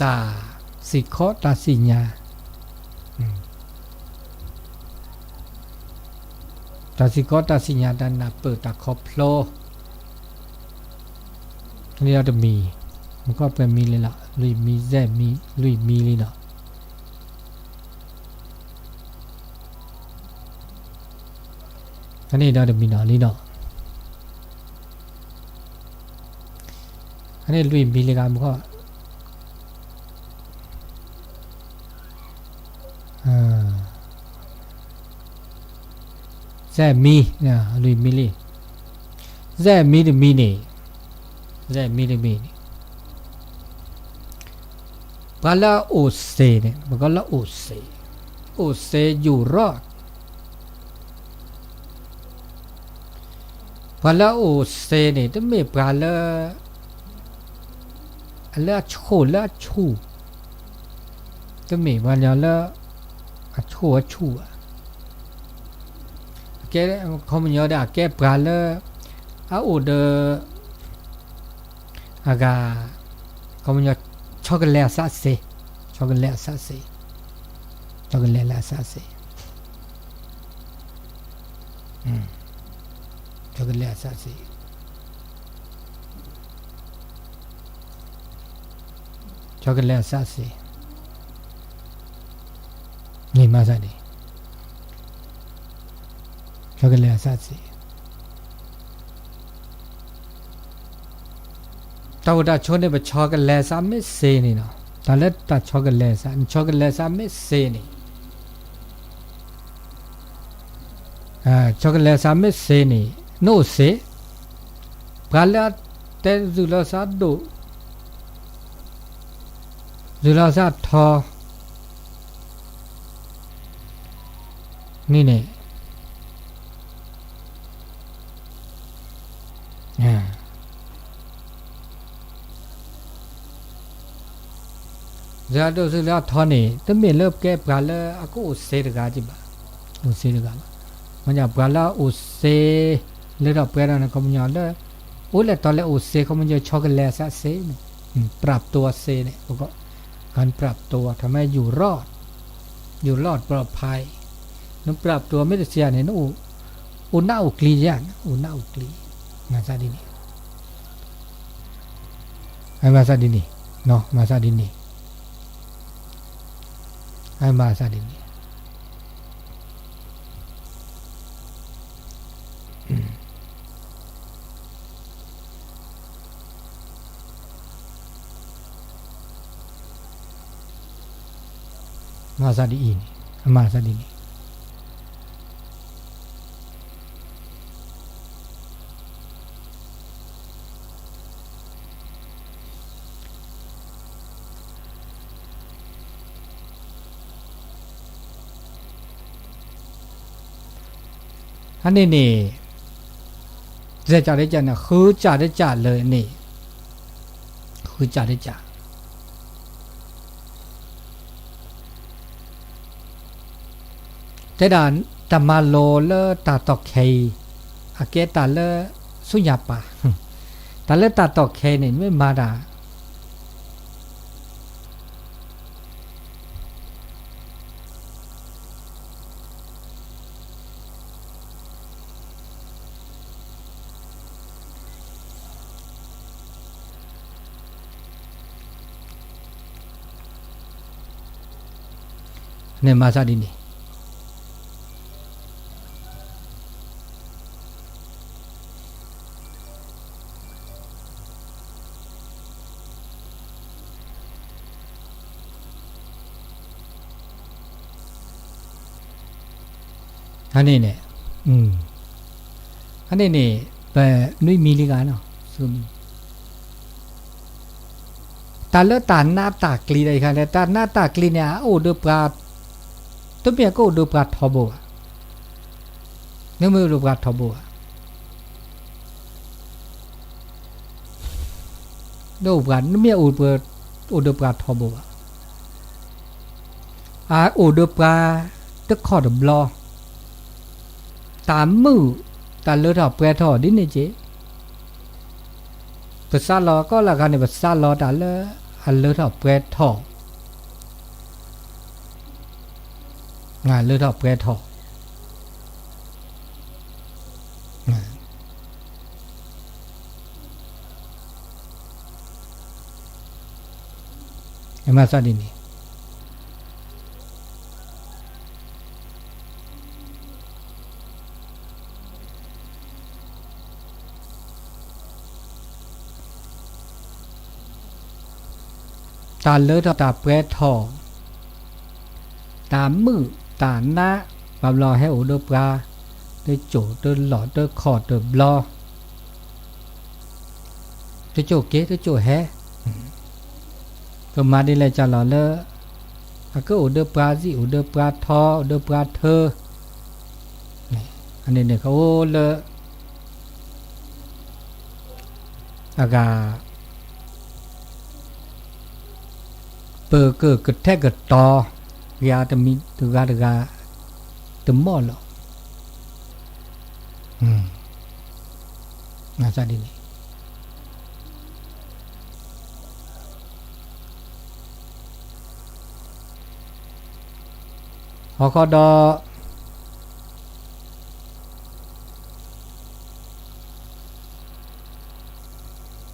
တၢ်စံၣ်ခီတၢ်စံၣ်ညါ, တၢ်စံၣ်ခီတၢ်စံၣ်ညါ တၢ်နၢ်ပၢၢ်တၢ်ခီဖျိ လံဒီးတမံၤ, မ့ၢ်ကီးပှဲၤမံၤလံလီၤ, လွံၢ်မံၤ ယဲၢ်မံၤ လွံၢ်မံၤလံလီၤ. အန့ၣ်ဒီးတမံၤနီၤလံနီၤ, အန့ၣ်လွံၢ်မံၤလံဂၤမ့ၢ်ကီး ယဲၢ်မံၤ, လွံၢ်မံၤလံ, ယဲၢ်မံၤတမံၤန့ၣ်, ယဲၢ်မံၤတမံၤန့ၣ် ပှၤလၢအအိၣ်သ့န့ၣ် ပကိးလၢအိၣ်သ့, အိၣ်သ့ယူၢ်ရီၣ်, ပှၤလၢအအိၣ်သ့န့ၣ် တမ့ၢ်ပှၤလၢ လၢအဆိၣ်လၢအဆူၣ်, တမ့ၢ်ပှၤညီလၢ အဆိၣ်အဆူၣ်ဘၣ်, အခီပညီဒီးအကဲပှၤလၢ အအိၣ်ဒီး အဂၤ ခီပညီ ဆီကလဲၤအသးစ့, ဆီကလဲၤအသးစ့, ဆီကလဲၤလၢအသးစ့, ဆီကလဲၤအသးစ့ ဆီကလဲၤအသးစ့, န့ၣ်မၤသးဒ်, ဆီကလဲၤအသးစ့, တၢ်အိၣ်တၢ်ဆိးန့ၣ် ပဆီကလဲၤသးမ့ၢ်စ့န့ၣ်လီၤ. တၢ်လၢတၢ်ဆီကလဲၤသး နဆီကလဲၤသးမ့ၢ်စ့န့ၣ် ဆီကလဲၤသးမ့ၢ်စ့န့ၣ် နအိၣ်စ့, ပှၤလၢအတဲသုးလီၤသးဒိၣ်, သုးလီၤသးထီ န့ၣ်န့ၣ် သုးလီၤဒိၣ်သုးလီၤထီန့ၣ် တမ့ၢ်လၢကဲပှၤလၢအကအိၣ်စ့တဂၤကဘၣ်, အိၣ်စ့တဂၤဘၣ်. မ့ၢ်ဒ်ပှၤလၢအအိၣ်စ့ လၢထီၣ်ပှဲၤထီၣ်န့ၣ် ခီပညီလၢ အိၣ်လဲၣ်တီလဲၣ်အိၣ်စ့ ခီပညီ ဆီကလဲၤသးစ့န့ၣ် ပြးပတီၢ်စ့န့ၣ် ပကီး การปรับตัว ทำให้อยู่รอด อยู่รอดปลอดภัย နပြးပတီၢ်မ့ၢ်တစ့န့ၣ် နအိၣ်နးအိၣ်ကျံယါန့ၣ် အိၣ်နးအိၣ်ကျံ မၤသးဒ်န့ၣ် မၤသးဒ်န့ၣ် မၤသးဒ်န့ၣ် မၤသးဒ်န့ၣ် မၤသးဒ်အံၤန့ၣ် အမၤသးဒ်န့ၣ် မၤသးဒ်န့ၣ် အန့ၣ်န့ၣ် စဲးကးတကးန့ၣ် ဃုကးတကးလၢန့ၣ်, ဃုကးတကး တဲဒၣ် တၢ်မၤလိလၢတၢ်တီၢ်ခဲအံၤ အကဲတၢ်လၢဆူညါပၢ်, တၢ်လၢတၢ်တီၢ်ခဲန့ၣ် မ့ၢ်မၤတၢ် န့ၣ်မၤသးဒ်န့ၣ် အန့ၣ်န့ၣ်, အန့ၣ်န့ၣ် ပနွံမံၤလံဂၤနီၤ, တၢ်လၢတၢ်နးတၢ်ကျံၤတခါန့ၣ် တၢ်နးတၢ်ကျံၤန့ၣ် အအိၣ်ဒီးပှၤ, တမ့ၢ်ကအိၣ်ဒီးပှၤထီဘိဘၣ်, တမ့ၢ်အိၣ်ဒီးပှၤထီဘိဘၣ် ဒီးပှၤ နမ့ၢ်အိၣ်ဒီးပှၤထီဘိဘၣ်, အအိၣ်ဒီးပှၤတခီၣ်တဘျီ, တၢ်မုာ်တၢ်လၢထီၣ်ပှဲၤထီၣ်ဒ်န့ၣ်က့ၤ, ပစးလီၤကီလၢဂၤန့ၣ် ပစးလီၤတၢ်လၢအလၢထီၣ်ပှဲၤထီၣ်, လၢထီၣ်ပှဲၤထီၣ် မၤသးဒ်န့ၣ် တၢ်လၢထီၣ်တၢ်ပှဲၤထီၣ်, တၢ်မုာ်တၢ်နး, ဘၣ်ဘျီဟဲအိၣ်ဒီးပှၤ, တစိၢ်တလီၢ်တခီၣ်တဘျီ, တစိၢ်က့ၤတစိၢ်ဟဲ, ပမၤဒ်လဲၣ်ကလီၤလၢ အကအိၣ်ဒီးပှၤစံၣ် အိၣ်ဒီးပှၤထီ အိၣ်ဒီးပှၤထၢ, အန့ၣ်န့ၣ်ကအိၣ်လၢ အဂၤ ပကကထဲကတီၤ ဂၤတမံၤတဂၤတဂၤ တမီၢ်လီၤ. ဒ်န့ၣ် ဟီခီဒီး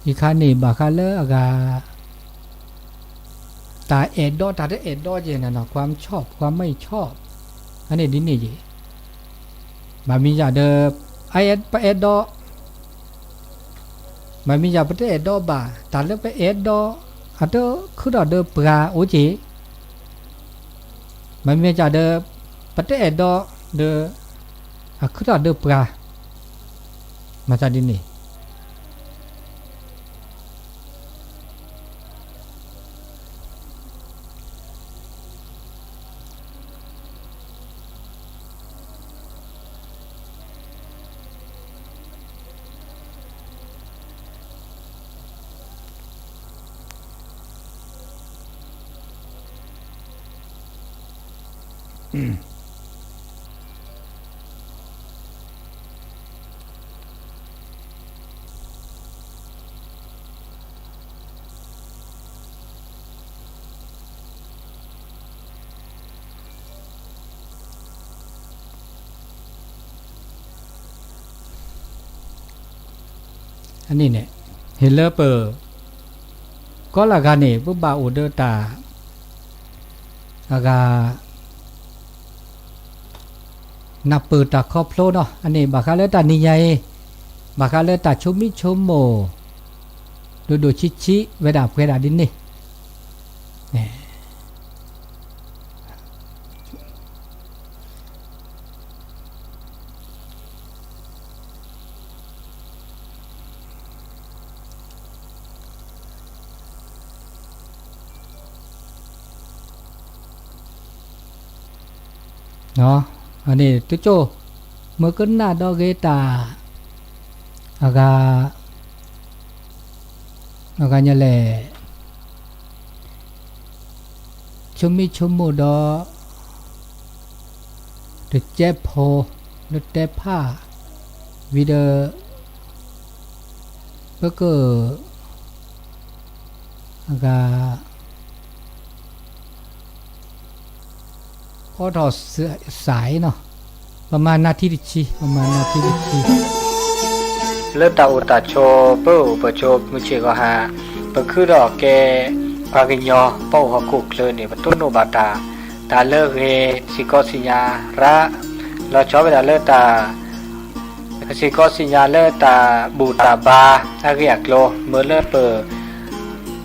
ယခါန့ၣ် ဘၣ်ဃးလၢအဂၤ တၢ်အဲၣ်ဒိး တၢ်တအဲၣ်ဒိးက့ၤန့ၣ် ကွၢ်ဆီၣ် ကွၢ်မ့ၢ်ဆီၣ် အန့ၣ်ဒ်န့ၣ်က့ၤ ဘၣ်မ့ၢ်ယၤဒီး ပအဲၣ်ဒိး မ့မ့ၢ်ယၤပတအဲၣ်ဒိးဘၣ် တၢ်လၢပအဲၣ်ဒိး အတခုထီၣ်ဒီးပှၤအိၣ်က့ၤ မ့မ့ၢ်ယၤဒီး ပတအဲၣ်ဒိးဒီး အခုထီၣ်ဒီးပှၤ မၤသးဒ်န့ၣ် အန့ၣ်န့ၣ် ဟ့ၣ်လၢပ ကီလၢဂၤန့ၣ် ပဘၣ်အိၣ်ဒီးတၢ် အဂၤ နၢ်ပၢၢ်တၢ်ခီဖျိနီၤ အန့ၣ် ဘၣ်ဃးလၢတၢ်နံၤညါအံၤ ဘၣ်ဃးလၢတၢ်ဆိမိၣ်ဆိကမိၣ် ဒိၣ်ဒိၣ်ဆံးဆံး ဝဲဒၣ်ပှဲၤဒၣ်ဒ်န့ၣ် အန့ၣ်တကၠိၢ် မ့ၢ်ကနၣ်ဒီးဂ့ၤတၢ် အဂၤ အဂၤညါလဲၣ်, ဆိမိၣ်ဆိကမိၣ်ဒီး တကဲဖိ လၢတဲဖၣ် ဝံၤဒီး ပက အဂၤ အိးထီၣ်စးအံၤနီၤ, ပမၤနၢ်ထံတဆံ ပမၤနၢ်ထံတဆံ လၢတၢ်အိၣ်တၢ်ဆိး ပအိၣ်ပဆိးမုၢ်ဆ့ၣ်ဂီၤဟါ, ပခုထီၣ်ကဲ ပှၤကညီ ပအိၣ်ဟီၣ်ခိၣ်ချၢန့ၣ် ပတိၢ်နီၣ်ဘၣ်တၢ် တၢ်လၢဂ့ၤ စ့ၢ်ကီးစံၣ်ညါရၣ် လီၤဆီဝဲဒၣ်လၢတၢ် စ့ၢ်ကီးစံၣ်ညါလၢတၢ်ဘူၣ်တၢ်ဘါအဂ့ၢ်အကျိၤ မ့ၢ်လၢပ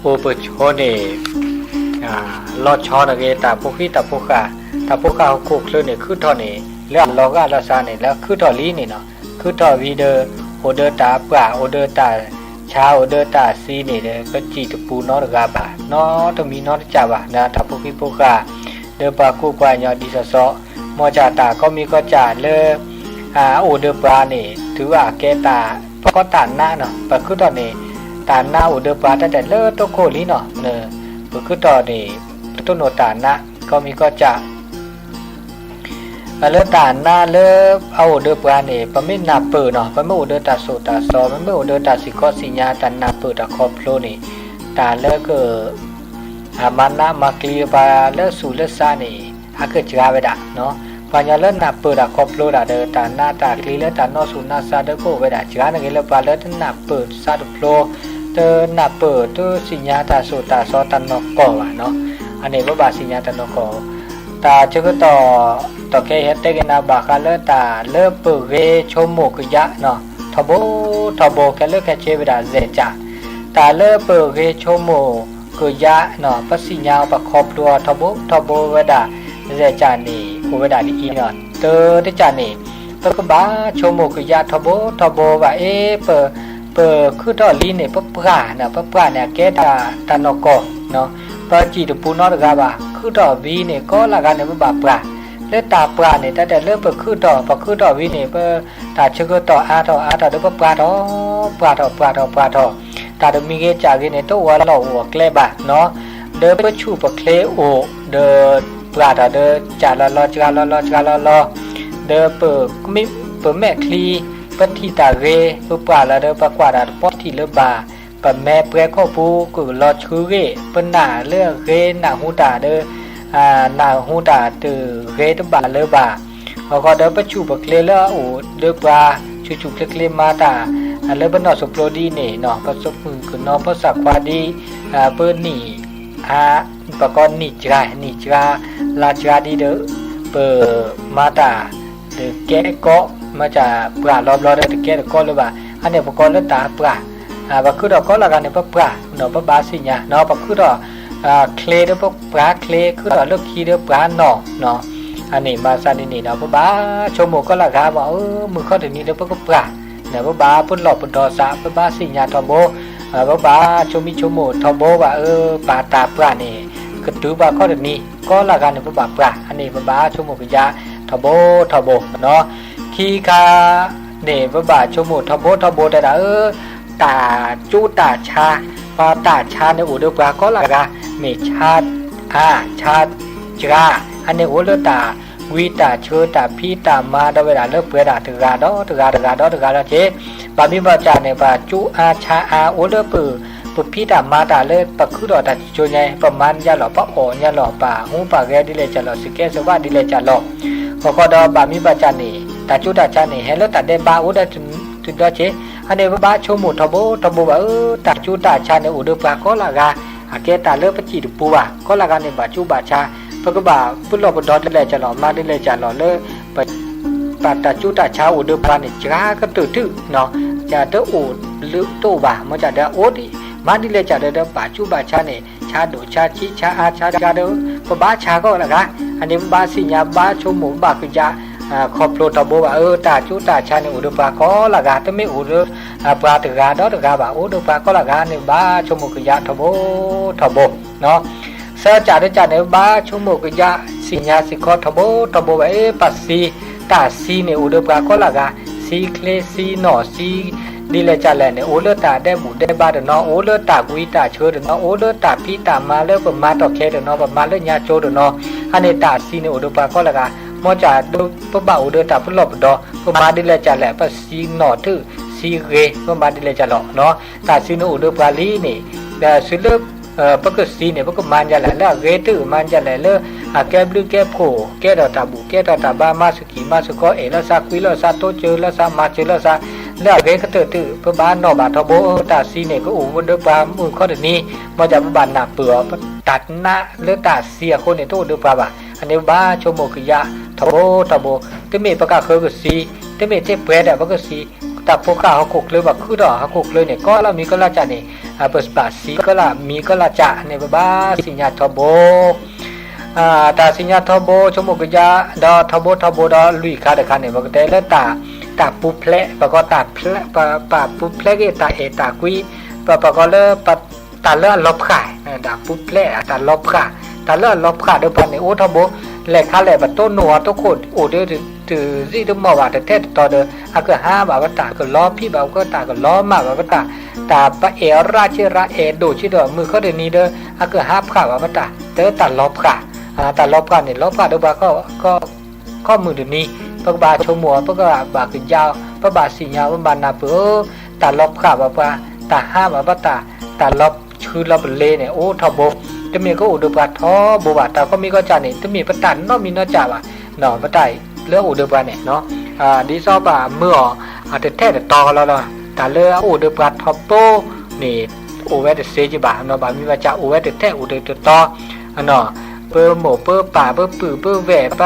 အိၣ်ပဆိးန့ၣ် လီၤဆီန့ၣ်ဂ့ၤ တၢ်ဖိဃံတၢ်ဖိဃၢ် တၢ်ဖိဃၢ်ဟီၣ်ခိၣ်ချၢန့ၣ် ခုထီၣ်န့ၣ် လၢအလီၤဂာ်လီၤဆါန့ၣ် လၢခုထီၣ်လံန့ၣ်နီၤ, ခုထီၣ်ဝံၤဒီး အိၣ်ဒီးတၢ်ပှၢ် အိၣ်ဒီးတၢ်ဆါ အိၣ်ဒီးတၢ်စံန့ၣ်ဒီး ပစံၣ်တပူၤနီတဂၤဘၣ် နီတမံၤနီတစၢ်ဘၣ် တၢ်ဖိဃံဖိဃၢ် ဒီးပှၤကူပှၤကညီဒ်သိးသိး, မ်တၢ်ကိးမံၤကိးစၢ်လၢ အအိၣ်ဒီးပှၤန့ၣ် တုၤအကဲတၢ် ပကိးတၢ်နးနီၤ, ပခုထီၣ်န့ၣ် တၢ်နးအိၣ်ဒီးပှၤတၢ်တဲလၢတိခိၣ်လံနီၤ, ပခုထီၣ်န့ၣ် ပတိၢ်နီၣ်တၢ်နး ကိးမံၤကိးစၢ် လၢတၢ်နးလၢအအိၣ်ဒီးပှၤန့ၣ် ပမ့ၢ်နၢ်ပၢၢ်နီၤ, ပမ့ၢ်အိၣ်ဒီးတၢ်သိၣ်တၢ်သီ ပမ့ၢ်အိၣ်ဒီးတၢ်စ့ၢ်ကီးစံၣ်ညါ တၢ်နၢ်ပၢၢ်တၢ်ခီဖျိန့ၣ် တၢ်လၢက အမၤနးမၤကျံၤပှၤလၢသူၣ်လၢသးန့ၣ် အကစှၤဝဲဒၣ်နီၤ, ပှၤကညီလၢနၢ်ပၢၢ်တၢ်ခီဖျိဒၣ်ဒီး တၢ်နးတၢ်ကျံၤလၢတၢ်နီသူၣ်နီသးဒီးကအိၣ်ဝဲဒၣ် စှၤန့ၣ်ဂ့ၤလၢပှၤလၢတနၢ်ပၢၢ်သးတဖျိ တနၢ်ပၢၢ်တစံၣ်ညါတၢ်သိၣ်တၢ်သီတၢ်နီၢ်ကီၢ်ဘၣ်နီၤ, အန့ၣ်ပဘၣ်စံၣ်ညါတၢ်နီၢ်ကီၢ် တၢ်ဆၢကတီၢ် တၢ်ခဲအံၤဟဲတဲက့ၤနၤဘၣ်ဃးလၢတၢ်လၢပဂ့ၤဆိကမိၣ်ကယါနီၤ, ထီဘိထီဘိ ခဲလၢာ်ခဲဆ့ဝဲဒၣ် စဲးကၠး, တၢ်လၢပဂ့ၤဆိကမိၣ်ကယါနီၤ ပစံၣ်ညါပခီဖျိအီၤထီဘိထီဘိဝဲဒၣ် စဲးကၠးန့ၣ် အိၣ်ဝဲဒၣ်ဒ်အံၤနီၤ, တၢ်တစၢ်န့ၣ် ပကဘၣ်ဆိကမိၣ်ကယါထီဘိထီဘိဘၣ်အ့ၣ် ပ ပခုထီၣ်လံန့ၣ် ပပှၢ်နီၤ, ပပှၢ်န့ၣ် အကဲတၢ်နီၢ်ကီၢ်နီၤ, ပစံၣ်တပူၤနီတဂၤဘၣ်, ခုထီၣ်ဝံၤန့ၣ် ကိးလၢဂၤန့ၣ် ပဘၣ်ပှၢ်, လၢတၢ်ပှၢ်န့ၣ် တၢ်တဲလၢပခုထီၣ် ပခုထီၣ်ဝံၤန့ၣ် ပ တၢ်ဆၢကတီၢ်အါထီၣ်အါထီၣ်ဒီး ပပှၢ်ထီၣ် ပှၢ်ထီၣ် ပှၢ်ထီၣ် ပှၢ်ထီၣ်, တၢ်တမံၤဂ့ၤစၢ်ဂ့ၤန့ၣ် တအိၣ်အလီၢ်အိၣ်အကျဲဘၣ်နီၤ, ဒီးပဆူၣ်ပချ့အိၣ် ဒီးပှၢ်ထီၣ်ဒီး စၢ်လီၤလီၤ စှၤလီၤလီၤ စှၤလီၤလီၤ, ဒီးပ ပမဲာ်ချံ ပထံၣ်တၢ်ဂ့ၤ ပပှၢ်လီၤဒီး ပကွၢ်တၢ်တပီထံၣ်လၢၤဘၣ်, ပမဲာ်ပှဲၤခီၣ်ပူၤ ကလီၤဆှုဂ့ၢ် ပနၢ်လၢအဂ့ၤ နၢ်ဟူတၢ်ဒီး နၢ်ဟူတၢ်တဂ့ၤတဘၣ်လၢၤဘၣ်, အဃိဒီးပဆူၣ်ပချ့လၢအအိၣ်ဒီးပှၤ ဆူၣ်ဆူၣ်ချ့ချ့မၤတၢ် လၢပနီၢ်စိၤပျိဒ်န့ၣ်နီၤ, ပသမုၣ်ကနီၤ ပသးခွါဒ် ပနံၣ် ပကိးနံၣ်စှၤ နံၣ်စှၤ လါစှၤဒ်ဒီး ပမၤတၢ် တကဲတကီ မ့ၢ်တၢ်ပှၢ်လီၤဘျီဒီး တကဲတကီလၢၤဘၣ်, အန့ၣ်ပကိးလၢတၢ်ပှၢ်, ပခုထီၣ်ကိးလၢဂၤန့ၣ် ပပှၢ်နီၤ, ပဘၣ်သ့ၣ်ညါနီၤ, ပခုထီၣ် ချ့ဒီးပပှၢ်ချ့, ခုထီၣ်လၢခံဒီးပှၢ်နီၢ်နီၤ, အန့ၣ်ဘၣ်ဆၣ်န့ၣ်န့ၣ်ဒီး ပဘၣ်ဆိကမိၣ်ကိးလၢဂၤဘၣ်, အၢ မုၢ်ခီတနံၤဒီးပကပှၢ်, ပဘၣ်ပလီၢ်ပဒီသး ပဘၣ်သ့ၣ်ညါထီဘိ, ပဘၣ်ဆိမိၣ်ဆိကမိၣ်ထီဘိဘၣ်, အၢ ပတၢ်ပှၢ်န့ၣ် ကတုၤဘၣ်ခီတနံၤ ကိးလၢဂၤန့ၣ် ပဘၣ်ပှၢ်, အန့ၣ်ပဘၣ်ဆိကမိၣ်ကယါထီဘိထီဘိနီၤ, ခံခါန့ၣ် ပဘၣ်ဆိကမိၣ်ထီဘိထီဘိတဲဒၣ် အၢ တၢ်ကၠိတၢ်ဆါ, ပှၤတၢ်ဆါန့ၣ်အိၣ်ဒီးပှၤကိးလၢဂၤ, မ့ၢ်ဆါအါ ဆါစှၤ, အန့ၣ်အိၣ်လၢတၢ်ဝံတၢ်ဆၢ တၢ်ဖံးတၢ်မၤဒီးဝဲဒၣ်လၢပှဲၤဒၣ်တဂၤဒီးတဂၤ တဂၤဒီးတဂၤလီၤက့ၤ, ဘၣ်မ့ၢ်ဘၣ်စၢ်န့ၣ် ပှၤကၠိအါဆါအါ အိၣ်လၢပ ပဖံးတၢ်မၤတၢ်လၢပခုထီၣ်တၢ်စံၣ်စိၤညါအံၤ ပမၤညါလီၤ ပအီၣ်ညါလီၤ ပဟူပဂဲၤဒ်လဲၣ်ကၢ်လီၤ စကဲစဝးဒ်လဲၣ်ကၢ်လီၤ, အဃိဒီးဘၣ်မ့ၢ်ဘၣ်စၢ်န့ၣ် တၢ်ကၠိတၢ်ဆါန့ၣ် ဟဲလၢတၢ်ဒဲးဘးအိၣ်ဒီးတဘျီက့ၤ, အန့ၣ်ပဘၣ်ဆိကမိၣ်ထီဘိထီဘိဘၣ် အၢ တၢ်ကၠိတၢ်ဆါန့ၣ်အိၣ်ဒီးပှၤကိးလၢဂၤ, အကဲတၢ်လၢပစံၣ်တပူၤဘၣ် ကိးလၢဂၤန့ၣ် ဘၣ်ကၠိဘၣ်ဆါ, ပကဘၣ်ပလီၢ်ပဒီဒ်လဲၣ်ကၢ်လီၤ မၤဒ်လဲၣ်ကၢ်လီၤလၢ ပတၢ်ကၠိတၢ်ဆါအိၣ်ဒီးပှၤန့ၣ် စှၤကတၢၢ်တုနီၤ, တအိၣ်လၢတအိၣ်ဘၣ် မ့ၢ်တၢ်ဒီးအိၣ်ဒံး မၤဒ်လဲၣ်ကၢ်ဒီး ဘၣ်ကၠိဘၣ်ဆါန့ၣ် ဆါဒိၣ်ဆါဆံးဆါအါဆါစှၤဒီး ပဘၣ်ဆါကိးလၢဂၤ, အန့ၣ်ပဘၣ်သ့ၣ်ညါ ပဘၣ်ဆိကမိၣ် ပဘၣ်ကယါ ခီဖျိထီဘိဘၣ် အၢ တၢ်ကၠိတၢ်ဆါန့ၣ်အိၣ်ဒီးပှၤကိးလၢဂၤ တမ့ၢ်အိၣ်ဒီး ပှၤတဂၤဒီးတဂၤဘၣ် အိၣ်ဒီးပှၤကိးလၢဂၤန့ၣ် ပဘၣ်ဆိကမိၣ်ကယါထီဘိထီဘိ သၢကၠၢ်တကၠၢ်န့ၣ် ပဘၣ်ဆိကမိၣ်ကယါ သ့ၣ်ညါစ့ၢ်ကီးထီဘိထီဘိဘၣ် အ့ ပသံ တၢ်စံးန့ၣ်အိၣ်ဒီးပှၤကိးလၢဂၤ, စံးချ့စံးနီၣ်စံး ဒ်လဲၣ်ကလဲၣ်န့ၣ် အိၣ်လၢတၢ်ဒဲးဘူၣ်ဒဲးဘါတနီၤ, အိၣ်လၢတၢ်ကွံတၢ်ဆၢတနီၤ, အိၣ်လၢတၢ်ဖံးတၢ်မၤလၢပမၤတီၢ်ခဲတနီၤ, ပမၤလၢညါကၠိတနီၤ, အန့ၣ်တၢ်စံးန့ၣ်အိၣ်ဒီးပှၤကိးလၢဂၤ, မ်ကၢ်ဒိ ပဘၣ်အိၣ်ဒီးတၢ်ပလီၢ်ပဒီ, ပမၤဒ်လဲၣ်ကလဲၣ်, ပစံးနီၣ်ထုးစံးဂ့ၤ, ပမၤဒ်လဲၣ်ကလဲၣ်, တၢ်စံးန့ၣ်အိၣ်ဒီးပှၤလံန့ၣ်, ဒီးစံးလၢ ပကစံးန့ၣ် ပကမၤဒ်လဲၣ်, လၢအဂ့ၤတမၤဒ်လဲၣ်, လၢအကဲဘျုးကဲဖှိၣ် ကဲထီၣ်တၢ်ဘူၣ် ကဲထီၣ်တၢ်ဘါ မၤစူၢ်ကံၢ်မၤစူၢ်ကီ အဲၣ်လီၤသး ကွံလီၤသး တိစၢၤလီၤသး မၤစၢၤလီၤသး, လၢအဂ့ၤကတၢၢ်တုၤ ပဘၣ်နီၣ်ဘၣ်ထီဘိ, တၢ်စံးန့ၣ် ကအိၣ်ဒီးပှၤမုၣ်ခီတနံၤ, မ်ကၢ်ပဘၣ်နၢ်ပၢၢ်အီၤ, တၢ်နးလၢတၢ်စံးအဃိန့ၣ် တအိၣ်ဒီးပှၤဘၣ်, အန့ၣ်ပဘၣ်ဆိကမိၣ်ကယၢ်ထီဘိထီဘိ, တမ့ၢ်ပကဃၢၤကစံး, တမ့ၢ်ထဲပှဲၤဒီးပကစံး, တၢ်ဖိဃၢ်ဟီၣ်ခိၣ်ချၢ ပှၤခုထီၣ်ဟီၣ်ခိၣ်ချၢန့ၣ် ကီလၢမံၤကီလၢကၢ်န့ၣ်, ပဘၣ်စံးကီလၢမံၤကီလၢကၢ်န့ၣ် ပဘၣ်စံးညါထီဘိ တၢ်စံးညါထီဘိ ဆိကမိၣ်ကယၢ် ဒီးထီဘိထီဘိဒီးလွံၢ်ခါတခါန့ၣ် ပကတဲလၢ တၢ်ပူၤဖျဲး, ပကိးတၢ် ပပူၤဖျဲးက့ၤတၢ်အဲၣ်တၢ်ကွံ, ပပကိးလၢ တၢ်လၢအလီၤဖျး, တၢ်ပူၤဖျဲး တၢ်လီၤဖျး, တၢ်လၢအလီၤဖျးဒီးပှၤန့ၣ် အိၣ်ထီဘိ, လဲၤခါလဲၣ် ပတိၢ်နီၣ်အီၤ တိခိၣ်အိၣ်ဒီး တစံၣ်တမီၢ်ဘၣ် တထဲတတီဒီး အကဟးဘၣ်ပတၢ် ကလီၤဖံးဘၣ်ပတၢ် ကလီၤမၢ်ဘၣ်ပတၢ်, တၢ်ပအဲၣ်အီၤရၣ်က့ၤရၣ် အဲၣ်ဒိၣ်က့ၤဒီး မုၢ်ခီတနံၤဒီး အကဟးဖျးဘၣ်ပတၢ် တၢ်လီၤဖျး, တၢ်လီၤဖျးန့ၣ် လီၤဖျးဒီးပှၤ ခီမုၢ်တနံၤ, ပကဘၣ်ဆိကမိၣ်အီၤ ပကဘၣ်ကယၢ်အီၤ ပဘၣ်စံးညါ ပဘၣ်နၢ်ပၢၢ်အီၤ, တၢ်လီၤဖျးဘၣ်ပှၤ, တၢ်ဟးဘၣ်ပတၢ်, တၢ်လီၤဆှုလီၤပလ့ၤန့ၣ် အိၣ်ထီဘိ, တမ့ၢ်ကအိၣ်ဒီးပှၤထီဘိဘၣ်, တၢ်ကီမံၤကီၢ်ကၢ်န့ၣ် တမ့ၢ်ပတၢ်နီတမံၤနီတစဲးဘၣ်, ပတၢ်လၢအအိၣ်ဒီးပှၤန့ၣ် ဒ်သိးပမၢအီၤ တထဲတတီလီၤလီၤ, တၢ်လၢအအိၣ်ဒီးပှၤထီဘိန့ၣ် အိၣ်ဝဲတစ့ကဘၣ်, ဘၣ်မနုၤဘၣ်က အိၣ်ဝဲတထဲအိၣ်ဒီးတတီ, ပမိၢ်ပပၢ်ပပုၢ်ပဝဲၢ်ပ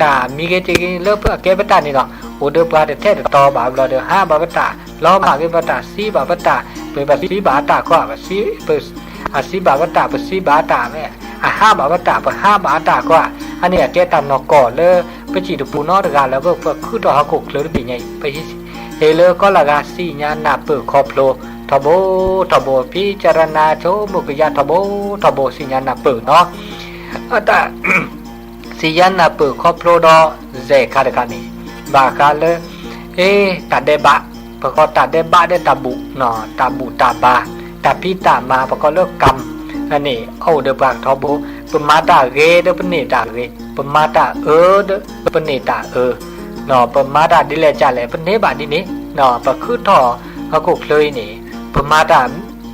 တၢ်မံၤဂ့ၤက့ၤဂ့ၤ လၢပကဲပတၢ်န့ၣ်ဒီး အိၣ်ဒီးပှၤတထဲတတီဘၣ်ဘျီဒီး ဟးဘၣ်ပတၢ် လီၤမၢ်က့ၤပတၢ် စံးဘၣ်ပတၢ်, ပပစံးဘၣ်အတၢ်ခီ, ပစံးဘၣ်ပတၢ် ပစံးဘၣ်အတၢ်, အဟးဘၣ်ပတၢ် ပဟးဘၣ်အတၢ်ခီ, အန့ၣ်အကဲတၢ်နီၢ်ကီၢ်လၢ ပစံၣ်တပူၤနီတဂၤလၢ ပခုထီၣ်ဟီၣ်ခိၣ်ချၢတဘ့ၣ်ညါအံၤ, ပဟ့ၣ်လၢကီလၢဂၤစံးညါနၢ်ပၢၢ်ခီဖျိ ထီဘိထီဘိ, ဖံကရနါဆိကမိၣ်ကယၢ်ထီဘိထီဘိ စံးညါနၢ်ပၢၢ်နီၤ, အတၢ် စံးညါနၢ်ပၢၢ်ခီဖျိဒီး စဲးခါတခါန့ၣ် ဘၣ်ဃးလၢ အ့ တၢ်ဒဲးဘး, ပကိးတၢ်ဒဲးဘးဒီးတၢ်ဘူၣ်, တၢ်ဘူၣ်တၢ်ဘါ, တၢ်ဖံးတၢ်မၤ ပကိးလၢ ကမ် န့ၣ် အအိၣ်ဒီးပှၤထီဘိ, ပမၤတၢ်ဂ့ၤဒီးပန့ၢ်တၢ်ဂ့ၤ, ပမၤတၢ်အၢဒီးပန့ၢ်တၢ်အၢ, ပမၤတၢ်ဒ်လဲၣ်ကလဲၣ် ပန့ၢ်ဘၣ်ဒ်န့ၣ်, ပခုထီၣ်ဟီၣ်ခိၣ်ချၢအံၤန့ၣ် ပမၤတၢ်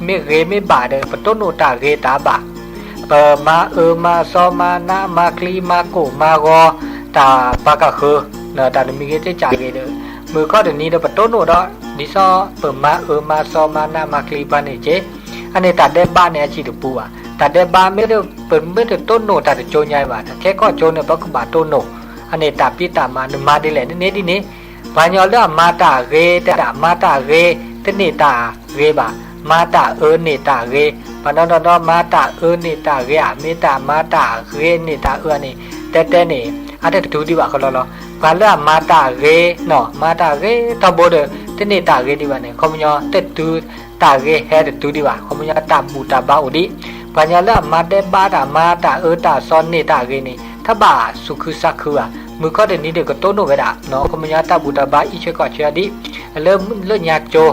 မ့ၢ်ဂ့ၤမ့ၢ်ဘၣ်ဒီး ပတိၢ်နီၣ်တၢ်ဂ့ၤတၢ်ဘၣ်, ပမၤအၢမၤစီမၤနးမၤချံမၤကိၢ်မၤဂီၤ တၢ်ပှၤကဃၢၤ, တၢ်တမံၤဂ့ၤတကးဂ့ၤဒီး မုၢ်ခီတနံၤဒီး ပတိၢ်နီၣ်ဒီး ဒ်သိးပမၤအၢမၤစီမၤနးမၤချံပှၤန့ၣ်က့, အန့ၣ်တၢ်ဒဲးဘးန့ၣ်အစံၣ်တပူၤဘၣ်, တၢ်ဒဲးဘးမ့ၢ်ဒီး ပမ့ၢ်တတိၢ်နီၣ်တၢ်တကၠိညါဘၣ်, တၢ်ခဲကီၢ်ကၠိန့ၣ် ပကဘၣ်တိၢ်နီၣ်, အန့ၣ်တၢ်ဖံးတၢ်မၤ နမၤဒ်လဲၣ် နန့ၢ်ဒ်န့ၣ်, ပှၤကညီလၢအမၤတၢ်ဂ့ၤ တၢ်မၤတၢ်ဂ့ၤ တန့ၢ်တၢ်ဂ့ၤဘၣ်, မၤတၢ်အၢန့ၢ်တၢ်ဂ့ၤ, ပှၤနီၢ်နီၢ်နီၢ် မၤတၢ်အၢန့ၢ်တၢ်ဂ့ၤဧါ, မ့ၢ်တၢ်မၤတၢ်ဂ့ၤန့ၢ်တၢ်အၢန့ၣ် တဲတဲန့ၣ် အတတုၤဒံးဘၣ်ဃီလီၤလီၤ, ပှၤလၢအမၤတၢ်ဂ့ၤနီၤ မၤတၢ်ဂ့ၤထီဘိဒီး တန့ၢ်တၢ်ဂ့ၤဒံးဘၣ်န့ၣ် ခီပညီ တတုၤ တၢ်ဂ့ၤဟဲတတုၤဒံးဘၣ်, ခီပညီတၢ်ဘူၣ်တၢ်ဘါအိၣ်ဒံး, ပှၤကညီလၢအမၤဒဲးဘးတၢ် မၤတၢ်အၢတၢ်စီန့ၢ်တၢ်ဂ့ၤန့ၣ် တဘၣ်သူၣ်ခုသးခုဘၣ်, မုၢ်ခီတနံၤဒီးကတိၢ်နီၣ်ဝဲဒၣ်, ခီပညီတၢ်ဘူၣ်တၢ်ဘါအံးဆၢကီးဆၢဒံး, လၢ လၢညါကၠိ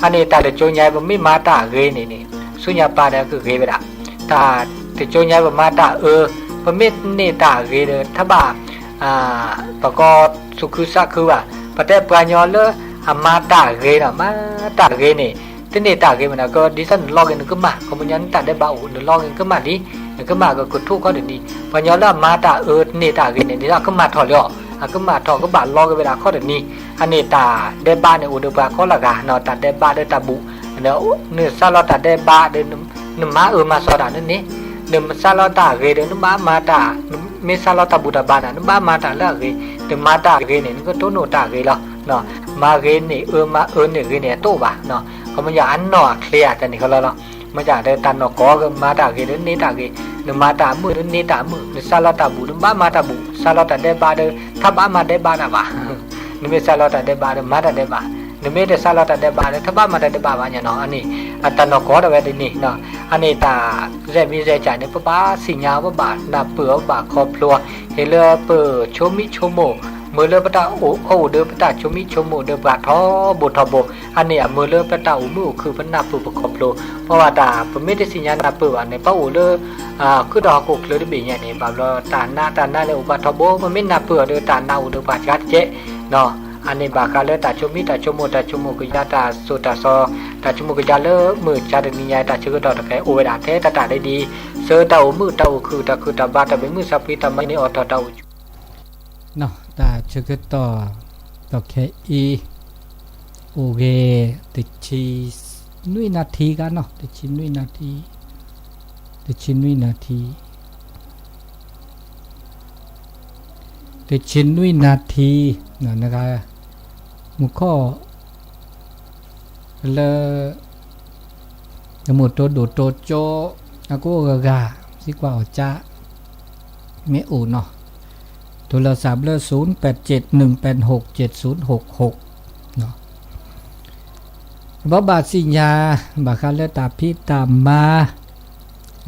အန့ၣ်တၢ်တကၠိညါ ပမ့ၢ်မၤတၢ်ဂ့ၤန့ၣ်န့ၣ် ဆူညါပၢ်ဒီးကဂ့ၤဝဲဒၣ်, တၢ်တကၠိညါပမၤတၢ်အၢ ပမ့ၢ်န့ၢ်တၢ်ဂ့ၤဒီး တဘၣ် ပကီၢ်သူၣ်ခုသးခုဘၣ်, ပတဲပှၤကညီလၢအမၤတၢ်ဂ့ၤနီၤ မၤတၢ်ဂ့ၤန့ၣ် တန့ၢ်တၢ်ဂ့ၤမနုၤက ဒ်သိးနလီၤဂ့ၤနကမၣ်, ခီပညီနတၢ်ဒဲးဘးအိၣ် နလီၤဂ့ၤနကမၣ်လံ, နကမၣ်ကကထိၣ်ခီတနံၤ, ပှၤကညီလၢအမၤတၢ်အၢတန့ၢ်တၢ်ဂ့ၤန့ၣ် ဒ်သိးအကမၣ်ထီၣ်လံအီၤ, အကမၣ်ထီၣ်ကဘၣ်လီၤဂ့ၤဝဲဒၣ်ခီတနံၤ, အန့ၣ်တၢ်ဒဲးဘးန့ၣ်အိၣ်ဒီးပှၤကိးလၢဂၤနီၤ, တၢ်ဒဲးဘးဒီးတၢ်ဘူၣ်, နစးလီၤတၢ်ဒဲးဘးဒီး နမၤအၢမၤစီတၢ်န့ၣ်န့ၣ်, နမၤစးလီၤတၢ်ဂ့ၤဒီး နဘၣ်မၤတၢ်, မ့ၢ်စးလီၤတၢ်ဘူၣ်တၢ်ဘါန့ၣ် နဘၣ်မၤတၢ်လၢအဂ့ၤ, နမၤတၢ်ဂ့ၤန့ၣ် နကတိၢ်နီၣ်တၢ်ဂ့ၤလီၤ, မၤဂ့ၤန့ၢ်အၢ မၤအၢန့ၢ်ဂ့ၤန့ၣ် အတအိၣ်ဘၣ်, ခီပညီအနီၢ်အချ့ဧါ တၢ်န့ၣ်ဃီလီၤလီၤ, မ့ၢ်တၢ်နီၢ်ကီၢ် မၤတၢ်ဂ့ၤဒီးန့ၢ်တၢ်ဂ့ၤ, နမၤတၢ်အမုာ်ဒီးန့ၢ်တၢ်အမုာ်, နစးလီၤတၢ်ဘူၣ် နဘၣ်မၤတၢ်ဘူၣ်, စးလီၤတၢ်ဒဲးဘးဒီး တဘၣ်မၤဒဲးဘးတၢ်ဘၣ် နမ့ၢ်စးလီၤတၢ်ဒဲးဘးဒီး မၤတၢ်ဒဲးဘး, နမ့ၢ်တစးလီၤတၢ်ဒဲးဘးဒီး တဘၣ်မၤတၢ်ဒဲးဘးဘၣ်ညါနီၤ, အန့ၣ် အတၢ်နီၢ်ကီၢ်ဒၣ်ဝဲဒ်န့ၣ်, အန့ၣ်တၢ် စဲးမံၤစဲးကၠးန့ၣ် ပဘၣ်စံးညါ ပဘၣ်နၢ်ပၢၢ် ပဘၣ်ခီဖျိ ဟ့ၣ်လၢပဆိမိၣ်ဆိမိၣ် မၢလၢပတၢ်အိၣ်အီၣ်အိၣ်ဒီး ပတၢ်ဆိမိၣ်ဆိကမိၣ်ဒီးပှၤထီဘိထီဘိ, အန့ၣ်အမၢလၢပတၢ်အိၣ်မုာ်အိၣ်ခုၣ်ပနၢ်ပၢၢ်ပခီဖျိ, ပဝဲဒၣ် ပမ့ၢ်တသ့ၣ်ညါနၢ်ပၢၢ်ဘၣ်န့ၣ် ပအိၣ်လၢ ဃုာ်ဒီးဟီၣ်ခိၣ်ချၢတဘ့ၣ်ညါန့ၣ် ဘၣ်ဘျီတၢ်နးတၢ်နါန့ၣ်အိၣ်ဘၣ်ထီဘိ, ပမ့ၢ်နၢ်ပၢၢ်အီၤဒီးတၢ်နးအိၣ်ဒီးပှၤစှၤတကဲး, အန့ၣ်ဘၣ်ဃးလၢတၢ်ဆိမိၣ်တၢ်ဆိကမိၣ် တၢ်ဆိကမိၣ်ကယၤ တၢ်စိတၢ်စီ, တၢ်ဆိကမိၣ်ကယၤလၢမုၢ်ဆါတနံၤညါ တၢ်ဆၢကတီၢ်တခါအိၣ်ဝဲဒၣ်ထဲတၢ်တၢ်လၢဒ်အံၤ, ဆၢတၢ်အိၣ်မုာ်တၢ်အိၣ်ခုၣ် တၢ်ခုၣ်တၢ်ဘါ တၢ်ဘၣ်မုၢ်ဆါဖှံ တၢ်မၤန့ၢ်အီၣ်ထီၣ်တၢ်အိၣ် တၢ်ဆၢကတီၢ် ဒီးခဲအံၤ အိၣ်ဂ့ၤ တဆံနွံနၣ်ထံကနီၤ, တဆံနွံနၣ်ထံ, တဆံနွံနၣ်ထံ, တဆံနွံနၣ်ထံ, နဂၤ မူခိၣ် လၢ တမိၢ်တိဒိၣ်တိကၠိ အကအိၣ်ဂၤဂၤ သံကွၢ်အီၤကၠၢ မ့ၢ်အိၣ်နီၤ, တိၤလီၤစးဘျၢ သုၣ်ပၢၢ်စ့ၣ် နုၣ်ပၢၢ်ဟူၣ် စ့ၣ်သုၣ်ဟူၣ်ဟူၣ်, ဘၣ်ဘၣ်သ့ၣ်ညါ ဘၣ်ဃးလၢတၢ်ဖံးတၢ်မၤ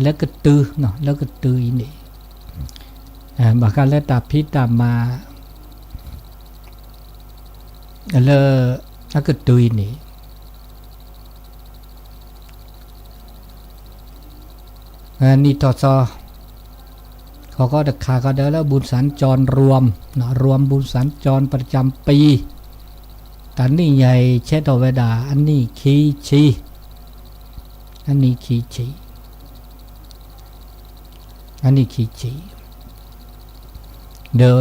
လၢကတုၤ လၢကတုၤအံၤန့ၣ်, ဘၣ်ဃးလၢတၢ်ဖံးတၢ်မၤ လၢ အကတုၤအံၤန့ၣ် နံၣ်ထီၣ်သီ ဃီဃီတခါဃီဒီးလၢ บุญสัญจรรวม, รวมบุญสัญจรประจำปี, တၢ်နံၣ်ညါအံၤ ဆဲးထီၣ်ဝဲဒၣ် အနံၣ်ခံဆံ, အနံၣ်ခံဆံ, အနံၣ်ခံဆံ, ဒီး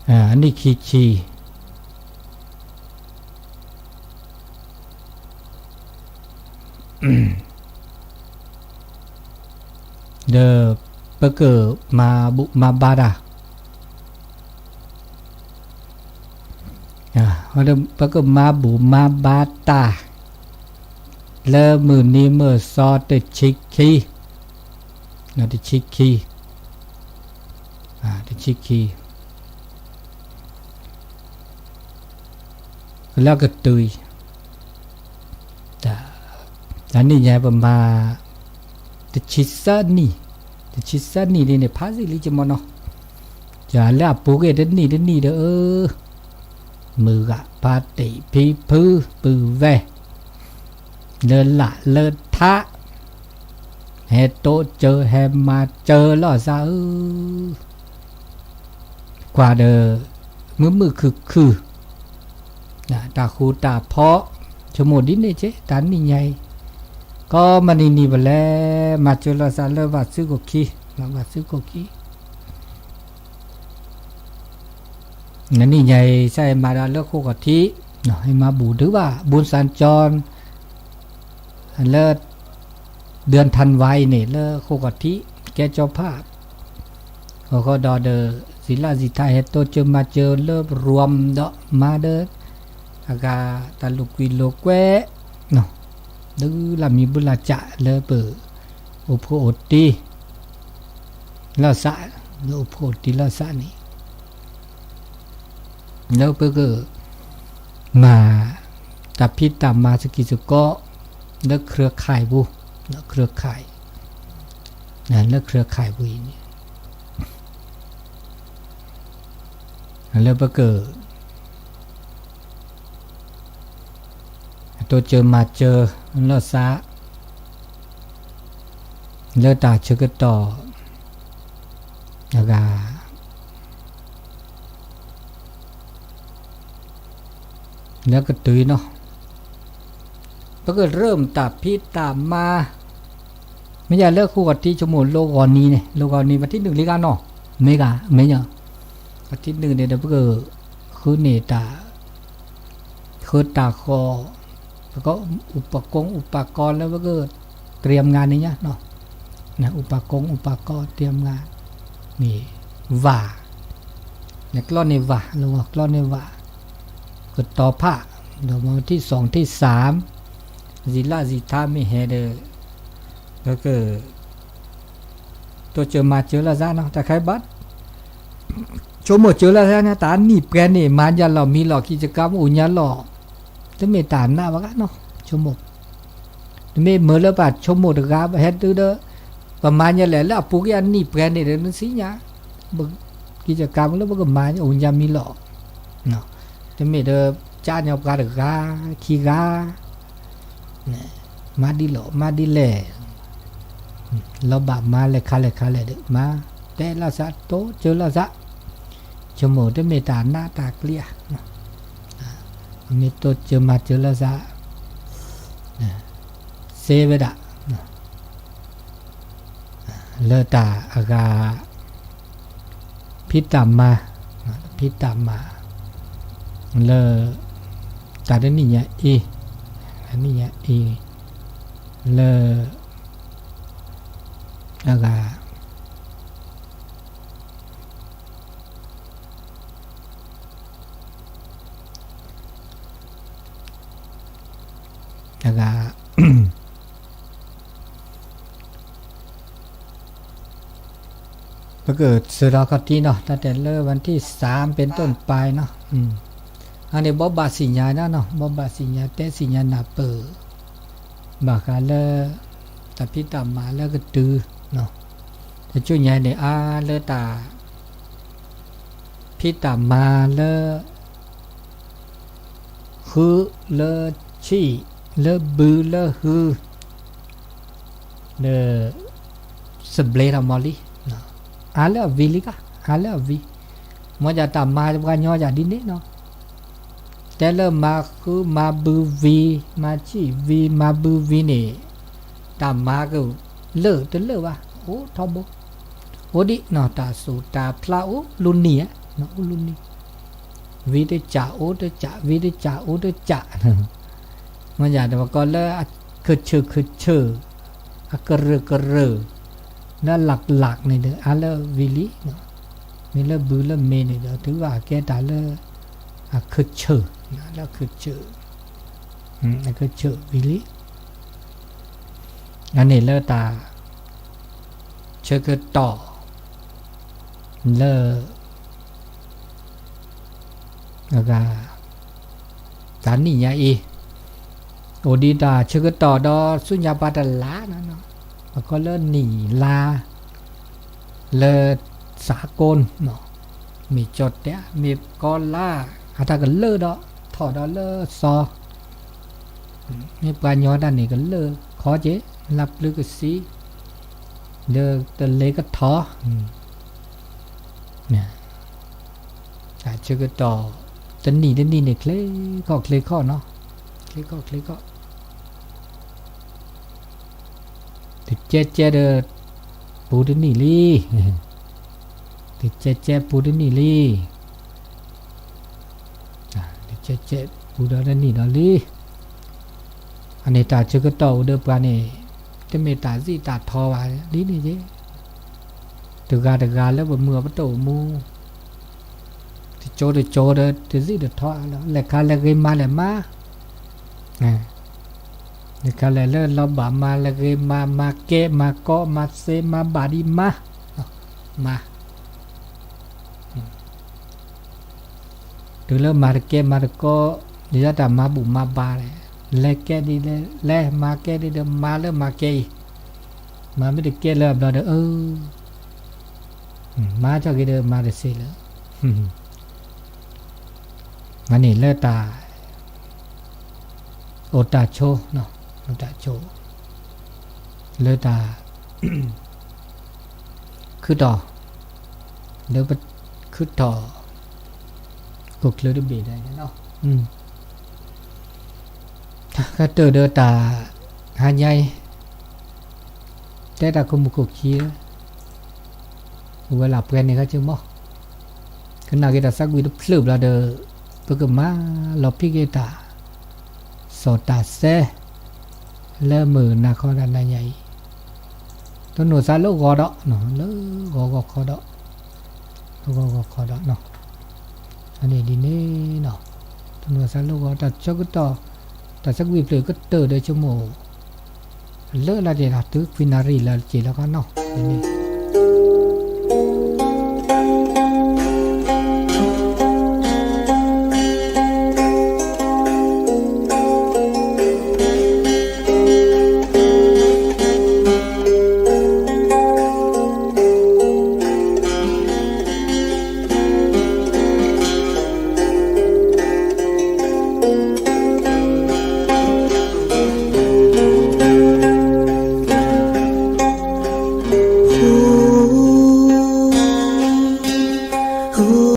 အနံၣ်ခံဆံ ဒီး ပကမၤဘူၣ်မၤဘါတၢ်, ပကမၤဘူၣ်မၤဘါတၢ် လၢမုၢ်နံၤမုၢ်သီတဆံခံ, တဆံခံ, တဆံခံ လၢကတုၤအံၤ, တၢ်နံၣ်ညါပမၤ တဆံသၢနံၣ်, တဆံသၢနံၣ်ဒ်န့ၣ် ဖးစံလံကမီၤနီၤ, ယလၢအပူၤကွံာ်တနံၣ်တနံၣ်ဒီး မုၢ်ဂၤဖါတံၢ်ဖံဖုပုၢ်ဝဲၢ် လၢလၢ်လၢထး ဟဲတိစၢၤဟဲမၤစၢၤလီၤသးဧၢ, ကွၢ်ဒီး မုာ်မုာ်ခုၣ်ခုၣ် တၢ်ဃူတၢ်ဖိး, ဆိကမိၣ်ဒ်န့ၣ်က့ တၢ်နံၣ်ညါအံၤ, ကိးမုၢ်နံၤနံၤပလဲၤ မၤစၢၤလီၤသးလၢဘၣ်သုးခိၣ်ခံ, ဘၣ်သုးခိၣ်ခံ နံၣ်ညါအံၤ စးဟဲမၤဒီးလၢဃိၣ်ခီၣ်ထံး, ဟဲမၤဘူၣ်ဒုးဘၣ် บุญสัญจร လၢ เดือนธันวา အံၤန့ၣ် လၢဃိၣ်ခီၣ်ထံး ကဲကၠီဖး ဃီဃီဒီးဒီး စံးလၢစံးထါဟဲတိစၢၤမၤစၢၤလၢ รวม ဒီးမၤဒီး အဂၤတၢ်လိာ်ကွံာ်လိာ်ကွဲ ဒုးလၢမံၤဘူလၢစးလၢပ အိၣ်ဖှိၣ်အိၣ်တံၢ် လီၤသး, လၢအိၣ်ဖှိၣ်အိၣ်တံၢ်လီၤသးန့ၣ် လၢပက မၤ တၢ်ဖံးတၢ်မၤစကံးစကီး လၢเครือข่ายပူၤ, လၢเครือข่าย, လၢเครือข่ายပူၤအံၤန့ၣ် လၢပက တိစၢၤမၤစၢၤလီၤသး လၢတၢ်ဆၢကတီၢ် အဂၤ လၢကတုၤနီၤ ပကရၢၢ်တၢ်ဖံးတၢ်မၤ မ့ၢ်ယၤလၢဃိၣ်ခီၣ်ထံးဆိကမိၣ် လိၤဂီၤနံၤန့ၣ် လိၤဂီၤနံၤ ပထံၣ်နုာ်လံဂၤနီၤ မ့ၢ်ဂၤ မ့ၢ်ယၤ ပထံၣ်နုာ်န့ၣ်ဒီး ပကဃုန့ၢ်တၢ် ဃုတၢ်ဃီၤ ပက อุปกรณ์ อุปกรณ์ လၢပက เตรียมงาน န့ၣ်ညါ อุปกรณ์ อุปกรณ์ เตรียมงาน န့ၣ် ဝၣ် န့ၣ်ကျီန့ၢ်ဝၣ် လၢဝၣ်ကျီန့ၢ်ဝၣ် ကတီၤဖး ဒီးမ့ၢ်ထံၣ်သွင်ထံၣ်သၢမ် စံးလၢစံးထါမ့ၢ်ဟဲဒီး ပက တိစၢၤမၤစၢၤလီၤသးနီၤ တၢ်ခဲဘၣ် ဆိကမိၣ်စၢၤလီၤသးန့ၣ် တၢ်နံၣ်ပှဲၤန့ၣ် မၤညါလီၤမံလီၤ กิจกรรม အိၣ်ညါလီၤ တမ့ၢ်တၢ်နးဘၣ်ဂၤနီၤ ဆိကမိၣ် တမ့ၢ်မ့ၢ်လၢပှၤဆိကမိၣ်တဂၤ ဟဲတုၤဒီး ပမၤညါလဲၣ်လၢအပူၤကွံာ်အနံၣ်ပှဲၤန့ၣ်ဒီး နသ့ၣ်ညါ, ကံကကါမုၢ်လၢပကမၤအိၣ်ညါမံလီၤ, တမ့ၢ်ဒီး ကၠါညီပှၤတဂၤ ခံဂၤ မၤဒ်လီၤ မၤဒ်လဲၣ်, လီၤဘၣ်မၤလဲၤခါလဲၤခါလဲၣ်ဒီး မၤတဲလီၤသး တိစၢၤလီၤသး, ဆိကမိၣ်တမ့ၢ်တၢ်နးတၢ်ကျံၤဧါ, မ့ၢ်တိစၢၤမၤစၢၤလီၤသး, သ့ဝဲဒၣ် လၢတၢ်အဂၤ ဖံးတၢ်မၤ, ဖံးတၢ်မၤ လၢ တၢ်တနံၣ်ညါအံၤ, တနံၣ်ညါအံၤ လၢ အဂၤ အဂၤ ပကစၢၤထီၣ်ခီၣ်ထံးနီၤ တၢ်တဲလၢ วันที่สาม เป็นต้นไปနီၤ, အန့ၣ် ဘိးဘၣ်သ့ၣ်ညါနီၤ ဘိးဘၣ်သ့ၣ်ညါ တဲသ့ၣ်ညါနၢ်ပၢၢ် ဘၣ်ဃးလၢ တၢ်ဖံးတၢ်မၤလၢကတုၤ တကၠိညါန့ၣ် အါလၢတၢ် ဖံးတၢ်မၤလၢ ဃုလၢဆံၣ် လၢဘုလၢဟု ဒီး သဘျ့ထီၣ်မီၢ်လံ, အါလၢအဝံၤလံကါ အါလၢအဝံၤ, မ်ယၤတၢ်မၤပှၤညီယၤဒ်န့ၣ်နီၤ, တဲလၢမၤဃုမၤဘုဝံၤ မၤဆံၣ်ဝံၤ မၤဘုဝံၤန့ၣ်, တၢ်မၤကလၢာ်တလၢာ်ဘၣ် အိၣ်ထီဘိ, အိၣ်ဒံးနီၤ တၢ်စူၢ်တၢ်ဖျးအိၣ်လူၤနံၤဧါ, အိၣ်လူၤနံၤ ဝံၤတစး အိၣ်တစး ဝံၤတစး အိၣ်တစး, မ့ၢ်ယၤတဘျီကီးလၢအကဆၢၣ်ကဆၢၣ် အကရၢၢ်ကရၢၢ် လၢအလၢ်လၢ်န့ၣ်ဒီး အါလၢဝံၤလံ, မ့ၢ်လၢဘုလၢမ့ၢ်န့ၣ်ဒီး တုၤဘၣ်ကဲတၢ်လၢ အကဆၢၣ်, လၢအကဆၢၣ်, အကဆၢၣ်ဝံၤလံ, အန့ၣ်လၢတၢ် ဆၢကတီၢ် လၢ အဂၤ တၢ်နံၣ်ညါအံၤ, အိၣ်ဒံးတၢ်ဆၢကတီၢ်ဒီးဆူညါပှၤတလါနီၤ, ပကိးလၢနံၣ်လါ လၢ สากลနီၤ, မ့ၢ်ကၠီၣ်တဲာ် မ့ၢ်ကီလါ အတၢ်ကလၢာ်ဒီး ထီၣ်ဒီးလၢစီၤ မ့ၢ်ပှၤညီတၢ်န့ၣ်ကလၢာ်ခီက့ၤ လၢပျုၤကသံ ဒီးတလဲၤကထီၣ် တၢ်ဆၢကတီၢ် တနံၣ်တနံၣ်န့ၣ် ချ့ခီၣ်ချ့ခီၣ်နီၤ, ချ့ခီၣ်ချ့ခီၣ်, တကဲကဲဒီး ပူၤတနံၣ်လံ, တကဲကဲပူၤတနံၣ်လံ, တကဲကဲပူၤဒီးတနံၣ်ဒီးလံ. အန့ၣ်တၢ်ဆၢကတီၢ်အိၣ်ဒီးပှၤန့ၣ် တမ့ၢ်တၢ်စံၣ်တၢ်ထီဘၣ်ဒ်န့ၣ်က့, တဂၤတဂၤလၢပမုၢ်အပတီၢ်မူ တကၠိတကၠိဒီး တစံၣ်တထီလီၤ, လဲၤခါလဲၤဂ့ၤမၤလဲၤမၤ, လဲၤခါလဲၤလၢလီၤဘၣ်မၤလဲၤဂ့ၤမၤ မၤကဲမၤကီ မၤသ့မၤဘၣ်ဒံးမၤ, မၤ တုၤလၢမၤတကဲမၤတကီ ဒ်သိးတၢ်မၤဘူၣ်မၤဘါလဲၣ်, လဲၤကဲဒ်လဲၣ် လဲၤမၤကဲဒ်ဒီး မၤလၢမၤကဲအံၤ, မၤမ့ၢ်တကဲလၢအဘျီဒီး အၢ မၤထီၣ်က့ၤဒီးမၤတသ့လၢၤ, မၤန့ၣ်လၢတၢ် အိၣ်တၢ်ဆိ, အိၣ်တၢ်ဆိ လၢတၢ် ခုတီၢ်, လၢပခုတီၢ် ခိၣ်ချၢတဘ့ၣ်ဒၣ်န့ၣ်လီၤ. ကတၢၢ်ဒီးတၢ်ဟါညါအံၤ တဲတၢ်ခိၣ်မူခိၣ်ခံ အိၣ်ဝဲလၢပှဲၤန့ၣ်ခါဆ့မီၢ်, ကနၣ်က့ၤတၢ်သးကွံာ်တဖျၢၣ်ဘျီဒီး ပကမၤလီၤဖံးက့ၤတၢ် စီၣ်တၢ်စဲ လၢမုၢ်နၤခီဒၣ်နၤညါအံၤ, တနီၤသးလၢဂီၤဒီး လၢဂီၤဂီၤခီဒီး, လၢဂီၤဂီၤခီဒီး, အန့ၣ်ဒ်န့ၣ်နီၤ, တနီၤသးလၢဂီၤ တၢ်ဆၢကတီၢ် တၢ်သးကွံာ်ဖျၢၣ်ကတၢၢ်ဒီးဆိကမိၣ် လၢလၢ်က့ၤလီၤ တုၤခွံနၣ်ရံၣ်လၢ်က့ၤလီၤခီနီၤ, ဒ်န့ၣ်